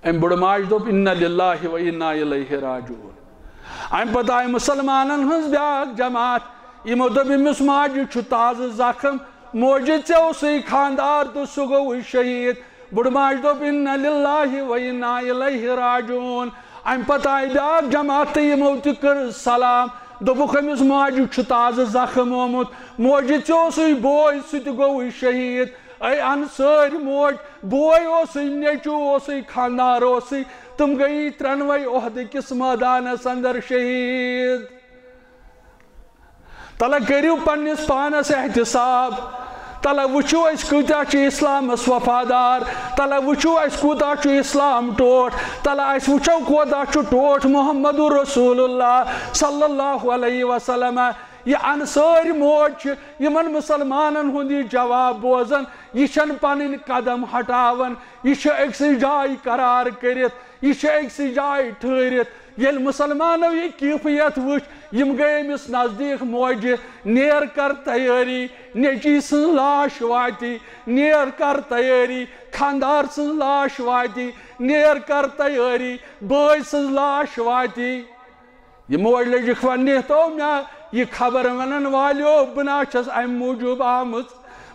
أمۍ بٕڑٕ ماجہِ دوٚپ، "انا للہ و انا الیہ راجعون۔" اَمہِ پتہٕ آیہِ مُسلمانن ہٕنٛز بیٛاکھ جماعت، یِمو دوٚپ، "أمِس ماجہِ چھُ تازٕ زخم، موجہِ ژےٚ اوسُے خانٛدار تہٕ سُہ گوٚوُے شہید۔" بٕڑٕ ماجہِ دوٚپ، "انا للہ و انا الیہ راجعون۔" اَمہِ پتہٕ آیہِ بیٛاکھ جماعت تہٕ یِمو تہِ کٔر سلام، دوٚپُکھ، "أمِس ماجہِ چھُ تازٕ زخم آمُت، موجہِ ژےٚ اوسُے بوے، سُہ تہِ گوٚوُے شہید۔" اے انصٲرۍ موج، بوے اوسُے، نیٚچو اوسُے، خانٛدار اوسُے، تِم گٔیی ترٛٮ۪نوَے احد کِس مٲدانس اندر شہید۔ تلہ کٔرِو پننِس پانس احتساب، تلہ وٕچھِو أسۍ کۭتیاہ چھِ اسلامس وفادار، تلہ وٕچھِو أسۍ کوٗتاہ چھُ اسلام ٹوٹھ، تلہ أسۍ وٕچھو کوٗتاہ چھُ ٹوٹھ محمد رسول اللہ صلی اللہ علیہ وسلم۔ یہِ انصٲرۍ موج چھِ یِمن مسلمانن ہُنٛد یہِ جواب بوزان، یہِ چھَنہٕ پنٕنۍ قدم ہٹاوان، یہِ چھِ أکسٕے جایہِ قرار کٔرِتھ، یہِ چھِ أکسٕے جایہِ ٹھہرِتھ۔ ییٚلہِ مسلمانو یہِ کیفیت وٕچھ، یِم گٔے أمِس نزدیٖک موجہِ، "نیر کر تیٲری، نیٚچی سٕنٛز لاش واتی، نیر کر تیٲری، خانٛدار سٕنٛز لاش واتی، نیر کر تیٲری، بٲے سٕنٛز لاش واتی۔" یہِ موج لٔجِکھ وننہِ، "تو مےٚ یہِ خبر ونن والیو، بہٕ نہ چھَس امہِ موٗجوٗب آمٕژ،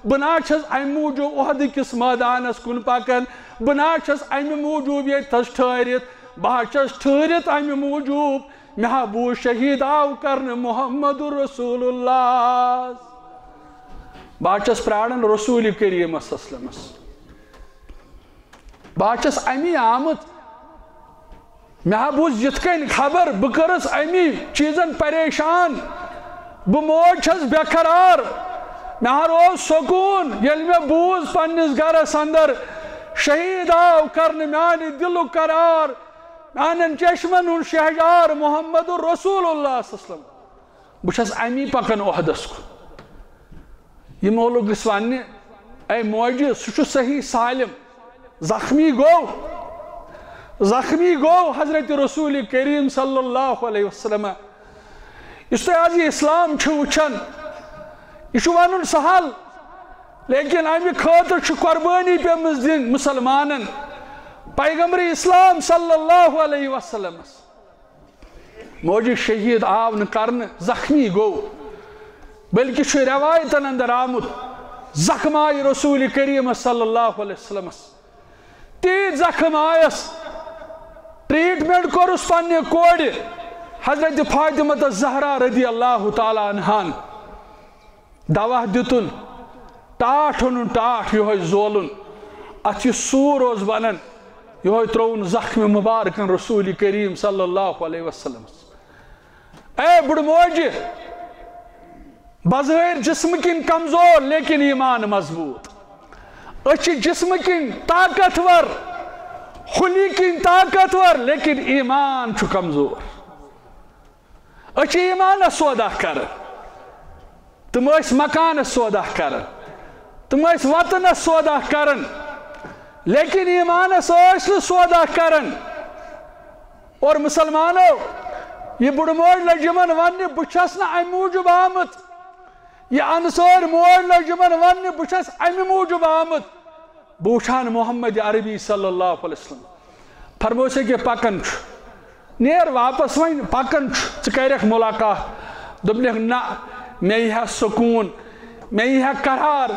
بہٕ نہ چھَس امہِ موٗجوٗب احد کِس مٲدانس کُن پکان، بہٕ نہ چھَس امہِ موٗجوٗب ییٚتہِ تھَس ٹھہرِتھ، بہٕ ہا چھَس ٹھہرِتھ امہِ موٗجوٗب، مےٚ ہا بوٗز شہید آو کرنہٕ محمد رسول اللہ، بہٕ ہا چھَس پراران رسول کریٖمس صلی اللہ علیہ وسلمس۔" بہٕ ہا چھَس اَمی آمٕژ۔ مےٚ ہا بوٗز یِتھ کٔنۍ خبر، بہٕ کٔرٕس اَمی چیٖزن پریشان۔ بہٕ موج چھَس بے قرار۔ مےٚ ہا روو سکوٗن، ییٚلہِ مےٚ بوٗز پننِس گرس اندر شہید آو کرنہٕ میانہِ دِلُک قرار، میانٮ۪ن چشمن ہُنٛد شہجار محمد رسول اللہ صلی اللہ علیہ وسلم۔ بہٕ چھَس اَمی پکان عہدس کُن۔ یِمو لوٚگ أسۍ وننہِ، "اے موجہِ، سُہ چھُ صحیح سالم، زخمی گوٚو، زخمی گوٚو حضرت رسول کریم صلی اللہ علیہ وسلم۔" یُس تُہۍ آز یہِ اسلام چھِو وٕچھان، یہِ چھُ ونُن سہل، لیکن امہِ خٲطرٕ چھُ قربٲنی پیمٕژ دِنۍ مسلمانن۔ پیغمبر اسلام صلی اللہ علیہ وسلمس موجی شہید آو نہٕ کرنہٕ، زخمی گوٚو، بلکہ چھُ روایتن اندر آمُت، زخم آیہِ رسول کریم صلی اللہ علیہ وسلمس، تیٖتۍ زخم آیس، ٹریٹمنٹ کوٚرُس پننہِ کورِ حضرت فاطمہ الزہرا رضی اللہ تعالیٰ عنہان۔ دوا دیُتُن، ٹاٹھ اوٚنُن، ٹاٹھ یِہوٚے زولُن۔ اَتھ یہِ سوٗر اوس بنان، یِہوٚے ترٛووُن زخمِ مُبارکن رسول کریم صلی اللہ علیہ وسلمس۔ اے بُڈٕ موجہِ، بظٲہِر جسمہٕ کِنۍ کمزور لیکن ایمان مضبوط۔ أسۍ چھِ جسمہٕ کِنۍ طاقتور، حُلی کِنۍ طاقتور، لیکن ایمان چھُ کمزور۔ أسۍ چھِ ایمانس سودا کران، تِم ٲسۍ مکانس سودا کران، تِم ٲسۍ وطنس سودا کران، لیکن ایمانس ٲسۍ نہٕ سودا کران۔ اور مسلمانو، یہِ بُڈٕ موج لٔج یِمن وننہِ، بہٕ چھَس نہٕ امہِ موٗجوٗب آمٕژ، یہِ انصٲرۍ موج لٔج یِمن وننہِ، بہٕ چھَس امہِ موٗجوٗب آمٕژ، بہٕ وٕچھان محمد عربی صلی اللہ علیہ وسلم۔ فرموو سُہ کہِ پکان چھُ، نیر واپس، وۄنۍ پکان چھُ، ژٕ کرکھ ملاقات۔ دوٚپنکھ، نہ، مےٚ یی ہا سکوٗن، مےٚ یی ہا قرار،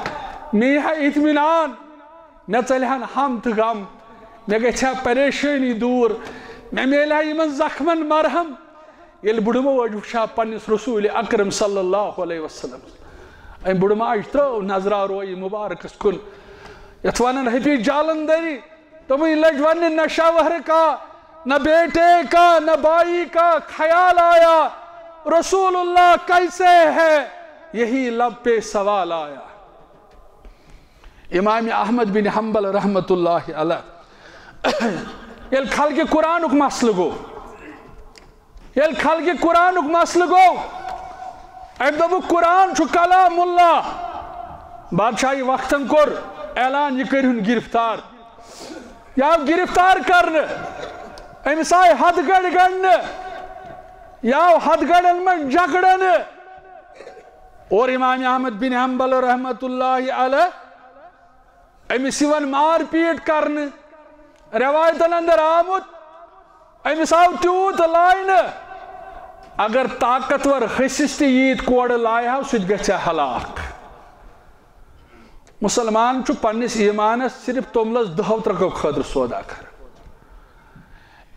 مےٚ یی ہا اطمینان، مےٚ ژلہِ ہن ہم تہٕ غم، مےٚ گژھِ ہا پریشٲنی دوٗر، مےٚ میلہِ ہا یِمن زخمن مرہم۔ ییٚلہِ بُڈٕ موج وٕچھِ ہا پننِس رسول اکرم صلی اللہ علیہ وسلم، أمۍ بُڈٕ ماجہِ ترٲو نظرا رویہِ مبارکس کُن، یتھ ونان حبی جالندری، تمٔۍ لٔج وننہِ، نہ شوہر کا، نہ بیٹے کا، نہ بھائی کا خیال آیا، رسول اللہ کیسے ہے، یہی لب پہ سوال آیا۔ امام احمد بن حنبل رحمت اللہ علیہ، ییٚلہِ خلقِ قرآنُک مسلہٕ گوٚو، ییٚلہِ خلقِ قرآنُک مسلہٕ گوٚو، أمۍ دوٚپُکھ، قرآن چھُ کلام اللہ۔ بادشاہی وقتن کوٚر اعلان، یہِ کٔرِہُن گرفتار۔ یہِ آو گرفتار کرنہٕ، أمِس آیہِ ہتھ گڑِ گنڈنہٕ، یہِ آو ہتھ گڑن منٛز جکڑنہٕ۔ اور امام احمد بن حنبل رحمت اللہ علیہ، أمِس یِوان مار پیٖٹ کرنہٕ، رٮ۪وایتن اندر آمُت، أمِس آو تیوٗت لاینہٕ، اگر طاقتور حٔسِس تہِ ییٖتۍ کورٕ لایہِ ہا، سُہ تہِ گژھِ ہا ہلاک۔ مسلمان چھُ پننِس ایمانس صرف توٚملس دہو ترکو خٲطرٕ سودا کران۔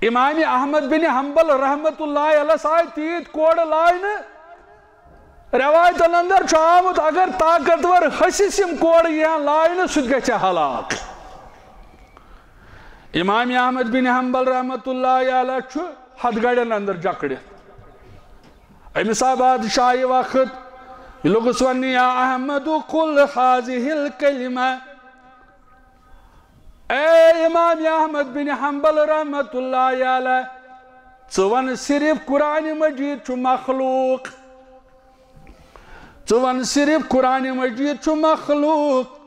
امام احمد بن حنبل رحمت اللہ علیہ آیہِ تیٖتۍ کورٕ لاینہٕ، رٮ۪وایتن اندر چھُ آمُت، اگر طاقتور حٔسِس یِم کورٕ یِہن لاینہٕ، سُہ تہِ گژھِ ہلاک۔ امام احمد بن حنبل رحمت اللہ علیہ چھُ ہتھ گڑٮ۪ن اندر جکڑِتھ۔ أمِس آو بادشاہی وقت، یہِ لوٚگُس وننہِ، یا احمد قل هذه الکلمہ، اے امام احمد بن حنبل رحمت اللہ علیہ، ژٕ وَن صرف قرآن مجید چھُ مخلوق، ژٕ وَن صرف قرآن مجید چھُ مخلوق۔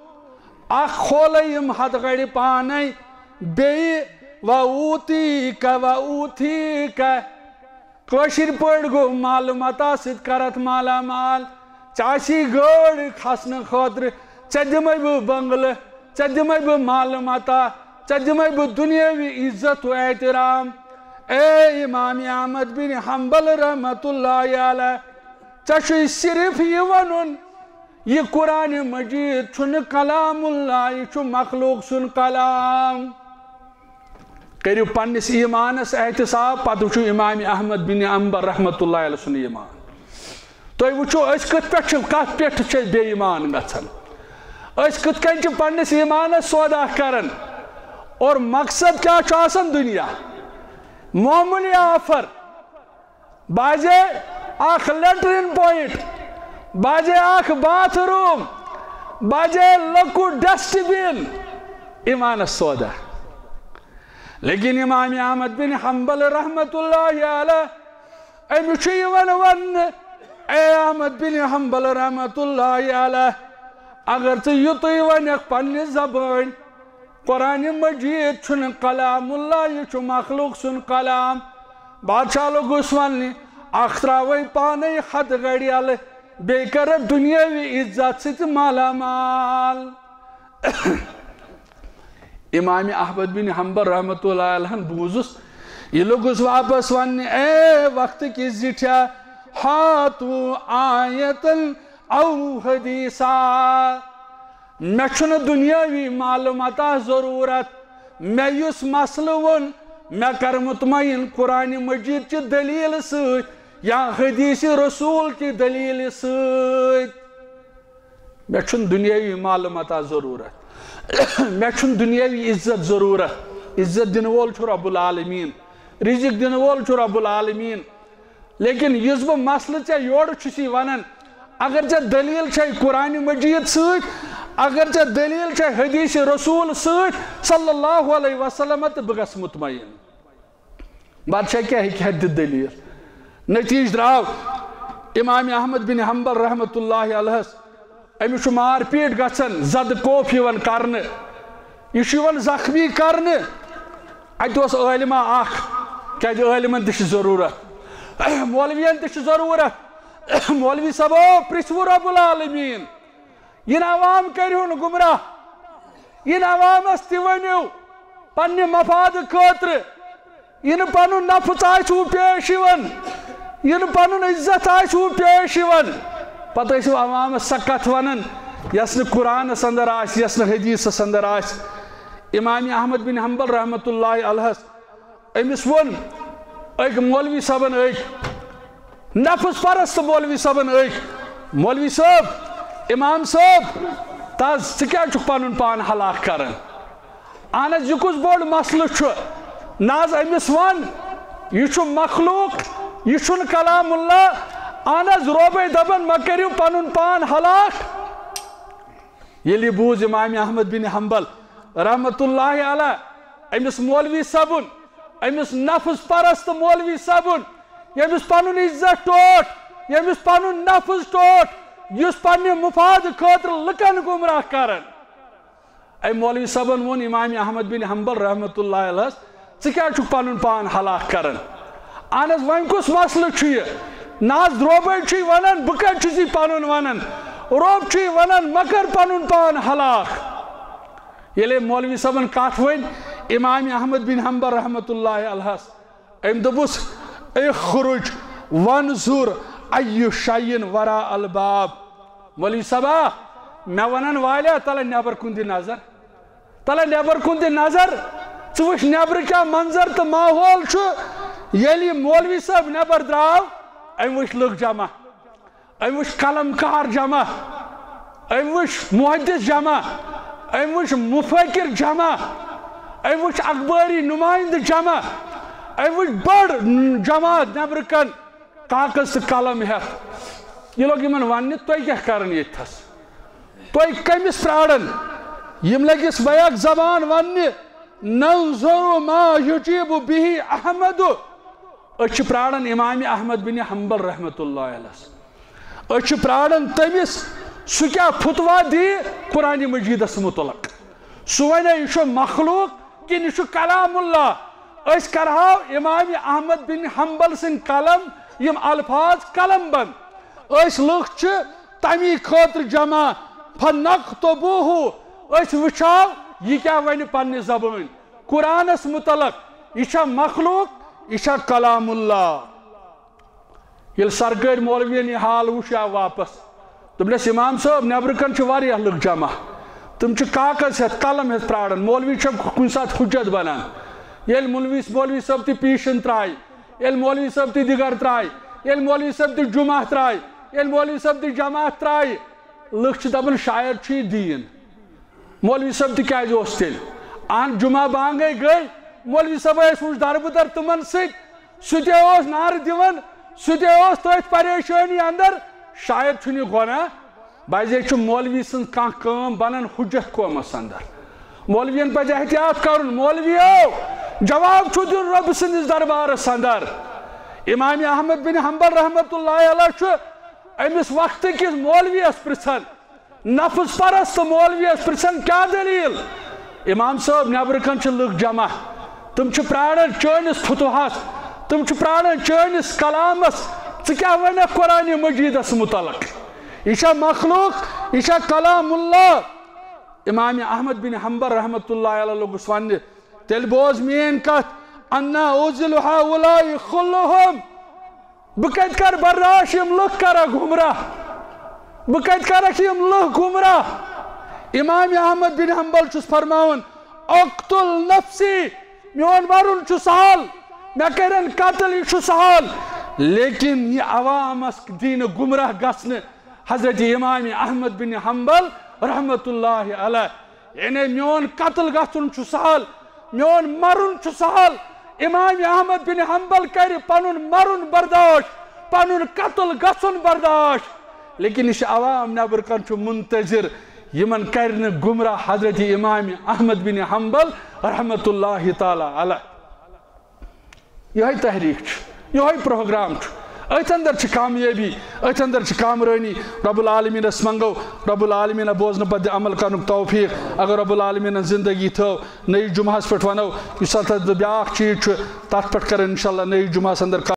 اکھ کھولے یِم ہتھ گڑِ پانے، بیٚیہِ و اوتیک و اوتیک۔ کٲشِر پٲٹھۍ گوٚو، مال متاع سۭتۍ کرتھ مالا مال۔ ژےٚ آسی گٲڑۍ کھسنہٕ خٲطرٕ، ژےٚ دِمے بہٕ بنگلہٕ، ژےٚ دِمے بہٕ مال متاع، ژےٚ دِمے بہٕ دُنیٲوی عزت و احترام۔ اے امام احمد بن حنبل رحمت اللہ علیہ، ژےٚ چھُے صرف یہِ وَنُن، یہِ قرآن مجید چھُنہٕ کلام اللہ، یہِ چھُ مخلوق سُنٛد کلام۔ کٔرِو پننِس ایمانس احتساب، پتہٕ وٕچھِو امام احمد بن حنبل رحمت اللہ علیہ سُنٛد ایمان۔ تُہۍ وٕچھِو، أسۍ کِتھ پٲٹھۍ چھِ، کتھ پٮ۪ٹھ چھِ أسۍ بے ایمان گژھان؟ أسۍ کِتھ کٔنۍ چھِ پننِس ایمانس سودا کران؟ اور مقصد کیٛاہ چھُ آسان؟ دُنیا، معموٗلی آفر، بعضے اکھ لیٹرین پوینٹ، بعضے اکھ باتھ روم، بعضے لۄکُٹ ڈسٹ بن، ایمانس سودا۔ لیکن امام احمد بن حنبل رحمت اللہ علیہ، أمِس چھُ یِوان وننہٕ، اے احمد بن حنبل رحمت اللہ علیہ، اگر ژٕ یُتُے ونکھ پننہِ زبٲنۍ، قرآن مجید چھُنہٕ کلام اللہ، یہِ چھُ مخلوق سُنٛد کلام۔ بادشاہ لوٚگُس وننہِ، اکھ تراوے پانے ہتھ گڑِ یلہٕ، بیٚیہِ کرٕ دُنیٲوی عزت سۭتۍ مالا مال۔ امام احمد بن حنبل رحمت اللہ علیہ بوٗزُس، یہِ لوٚگُس واپس وننہِ، اے وقت کہِ زِٹھیا، ہاتو آیتن او حدیثا۔ مےٚ چھُنہٕ دُنیٲوی مال متاع ضروٗرت۔ مےٚ یُس مسلہٕ ووٚن، مےٚ کر مطمئن قرآن مجید چہِ دلیل سۭتۍ یا حدیث رسول چہِ دلیل سۭتۍ۔ مےٚ چھُنہٕ دُنیاوی معلومات ضروٗرت۔ مےٚ چھُنہٕ دُنیاوی عزت ضروٗرت۔ عزت دِنہٕ وول چھُ رب العالمین، رزق دِنہٕ وول چھُ رب العالمین۔ لیکن یُس بہٕ مسلہٕ ژےٚ یورٕ چھُسی ونان، اگر ژےٚ دلیل چھے قرآن مجید سۭتۍ، اگر ژےٚ دلیل چھے حدیث رسول سۭتۍ صلی اللہ علیہ وسلم، تہٕ بہٕ گژھٕ مطمئن۔ بادشاہ کیٛاہ ہیٚکہِ ہا دِتھ دٔلیٖل؟ نتیٖجہٕ درٛاو امام احمد بن حنبل رحمتہ اللہ علیہس، أمِس چھُ مار پیٖٹ گژھان، زدٕ کوف یِوان کرنہٕ، یہِ چھُ یِوان زخمی کرنہٕ۔ اَتہِ اوس عٲلمہ اکھ، کیٛازِ عٲلمن تہِ چھِ ضروٗرت، مولوین تہِ چھِ ضروٗرت۔ مولوی صٲبو، پرٛژھوٕ رب العالمین، یِن عوام کٔرۍہُن گمراہ، یِن عوامس تہِ ؤنِو پننہِ مفادٕ خٲطرٕ، یِنہٕ پنُن نفس آسِوٕ پیش یِوان، یِنہٕ پنُن عزت آسِوٕ پیش یِوان۔ پتہٕ ٲسِو عوامس سۄ کتھ ونان یۄس نہٕ قرآنس اندر آسہِ، یۄس نہٕ حدیثس اندر آسہِ۔ امام احمد بن حنبل رحمتہ اللہ علیہس أمِس ووٚن أکۍ مولوی صٲبن، أکۍ نفس پرست مولوی صٲبن، أکۍ، "مولوی صٲب، امام صٲب، تہ حظ، ژٕ کیٛازِ چھُکھ پنُن پان ہلاک کران؟ اہن حظ، یہِ کُس بوٚڑ مسلہٕ چھُ؟ نہ حظ، أمِس ون، یہِ چھُ مخلوق، یہِ چھُنہٕ کلام اللہ۔ اہن حظ، رۄبے دپان، مہ کٔرِو پنُن پان ہلاک۔" ییٚلہِ یہِ بوٗز امام احمد بن حنبل رحمتہ اللہ علیہ، أمِس مولوی صٲبُن، أمِس نفس پرست مولوی صٲبُن، ییٚمِس پنُن عزت ٹوٹھ، ییٚمِس پنُن نفس ٹوٹھ، یُس پننہِ مفاد خٲطرٕ لُکن گمراہ کران۔ أمۍ مولوی صٲبن ووٚن امام احمد بن حنبل رحمتہ اللہ علیہس، "ژٕ کیٛازِ چھُکھ پنُن پان ہلاک کران؟ اہن حظ، وۄنۍ کُس مسلہٕ چھُ یہِ؟ نہ حظ، رۄبے چھُے ونان، بہٕ کتہِ چھُس یہِ پنُن ونان؟ رۄب چھُے ونان، مہ کر پنُن پان ہلاک۔" ییٚلہِ أمۍ مولوی صٲبن کتھ ؤنۍ امام احمد بن حنبل رحمتہ اللہ علیہس، أمۍ دوٚپُس، "اخرج وانظر ای شیء وراء الباب۔" مولوی صٲبا، مےٚ ونان والیا، تلہ نٮ۪بر کُن دِ نظر۔ تلہ نٮ۪بر کُن دِ نظر، ژٕ وٕچھ نٮ۪برٕ کیٛاہ منظر تہٕ ماحول چھُ۔ ییٚلہِ یہِ مولوی صٲب نٮ۪بر درٛاو، أمۍ وٕچھ لُکھ جمع، أمۍ وٕچھ قلم کار جمع، أمۍ وٕچھ محدث جمع، أمۍ وٕچھ مفکر جمع، أمۍ وٕچھ اخبٲری نمایندٕ جمع، أمۍ وٕچھ بٔڑ جماعت نٮ۪برٕ کَن کاغذ تہٕ قلم ہٮ۪تھ۔ یہِ لوٚگ یِمن وننہِ، "تُہۍ کیٛاہ کران ییٚتہِ تھَس؟ تُہۍ کٔمِس پراران؟" یِم لٔگِس بیک زبان وننہِ، "ننظر ما یجیب به احمد۔" أسۍ چھِ پراران امام احمد بن حنبل رحمتہ اللہ علیہس۔ أسۍ چھِ پراران تٔمِس، سُہ کیٛاہ فتوا دی قرآن مجیدس متعلق۔ سُہ ونہِ، یہِ چھُ مخلوق کِنہٕ یہِ چھُ کلام اللہ؟ أسۍ کرہاو امام احمد بن حنبل سٕنٛدۍ قلم، یِم الفاظ قلم بند۔ أسۍ لُکھ چھِ تمی خٲطرٕ جمع، فنکتبوہ، أسۍ وٕچھاو یہِ کیٛاہ ونہِ پننہِ زبٲنۍ قرآنس متعلق۔ یہِ چھا مخلوق؟ یہِ چھا کلام اللہ؟ ییٚلہِ سرکٲرۍ مولوین یہِ حال وُچھ، آو واپس۔ دوٚپنس، "امام صٲب، نٮ۪برٕ کَنہِ چھِ واریاہ لُکھ جمع، تِم چھِ کاغذ ہٮ۪تھ، قلم ہٮ۪تھ پراران، مولوی چھا کُنہِ ساتہٕ حجت بنان؟" ییٚلہِ مولوی، مولوی صٲب تہِ پیشن ترایہِ، ییٚلہِ مولوی صٲب تہِ دِگر ترایہِ، ییٚلہِ مولوی صٲب تہِ جمعہ ترایہِ، ییٚلہِ مولوی صٲب تہِ جماعت ترایہِ، لُکھ چھِ دپان، "شاید چھُ یہِ دیٖن۔" مولوی صٲب تہِ کیٛازِ اوس تیٚلہِ؟ اہن، جمعہ بانگے گٔے، مولوی صٲب ٲسۍ وٕچھ دربٕدر تِمن سۭتۍ، سُہ تہِ اوس نعرٕ دِوان، سُہ تہِ اوس تٔتھۍ پریشٲنی اندر۔ شاید چھُنہٕ یہِ گۄناہ، بعضے چھُ مولوی سٕنٛز کانٛہہ کٲم بنان حجت قومس اندر۔ مولوین پزِ احتیاط کرُن۔ مولویو، جواب چھُ دیُن رۄب سٕنٛدِس دربارس اندر۔ امام احمد بن حنبل رحمتہ اللہ علیہ چھُ أمِس وقتہٕ کِس مولویس پرژھان، نفس پرست مولویس پرژھان، "کیٛاہ دلیل؟ امام صٲب، نٮ۪برٕ کَنہِ چھِ لُکھ جمع، تِم چھِ پراران چٲنِس فتوحس، تِم چھِ پراران چٲنِس کلامس، ژٕ کیٛاہ ونکھ قرآن مجیدس متعلق؟ یہِ چھا مخلوق؟ یہِ چھا کلام اللہ؟" امام احمد بن حنبل رحمتہ اللہ علیہ لوٚگُس وننہِ، "تیٚلہِ بوز میٲنۍ کتھ، انا اوزل ہؤلاء کلہم، بہٕ کتہِ کرٕ برداش، یِم لُکھ کرکھ گمراہ؟ بہٕ کتہِ کرکھ یِم لُکھ گمراہ؟" امام احمد بن حنبل چھُس فرماوان، "اقتل نفسی، میون مرُن چھُ سہل، مےٚ کٔرِن قتل، یہِ چھُ سہل، لیکن یہِ عوامس دِنہٕ گمراہ گژھنہٕ حضرت امام احمد بن حنبل رحمت اللہ علیہ۔ یعنی میون قتل گژھُن چھُ سہل، میون مرُن چھُ سہل۔ امام احمد بن حنبل کرِ پنُن مرُن برداشت، پنُن قتل گژھُن برداشت، لیکن یہِ چھُ عوام نیبر کن چھُ منتظر، یِمن کرِ نہٕ گمراہ حضرت امام احمد بن حنبل رحمت اللہ تعالی علیہ۔ یہے تحریک چھُ، یہے پروگرام چھُ۔ أتھۍ اندر چھِ کامیٲبی، أتھۍ اندر چھِ کامرٲنی۔ رب العالمینس منگو، رب العالمین بوزنہٕ پتہٕ دِ عمل کرنُک توفیق۔ اگر رب العالمینن زندگی تھٲو، نٔیِس جمعہس پٮ۪ٹھ ونو، یُس اتھ بیاکھ چیٖز چھُ، تتھ پٮ۪ٹھ کرن انشاءاللہ نٔیِس جمعہس اندر کتھ۔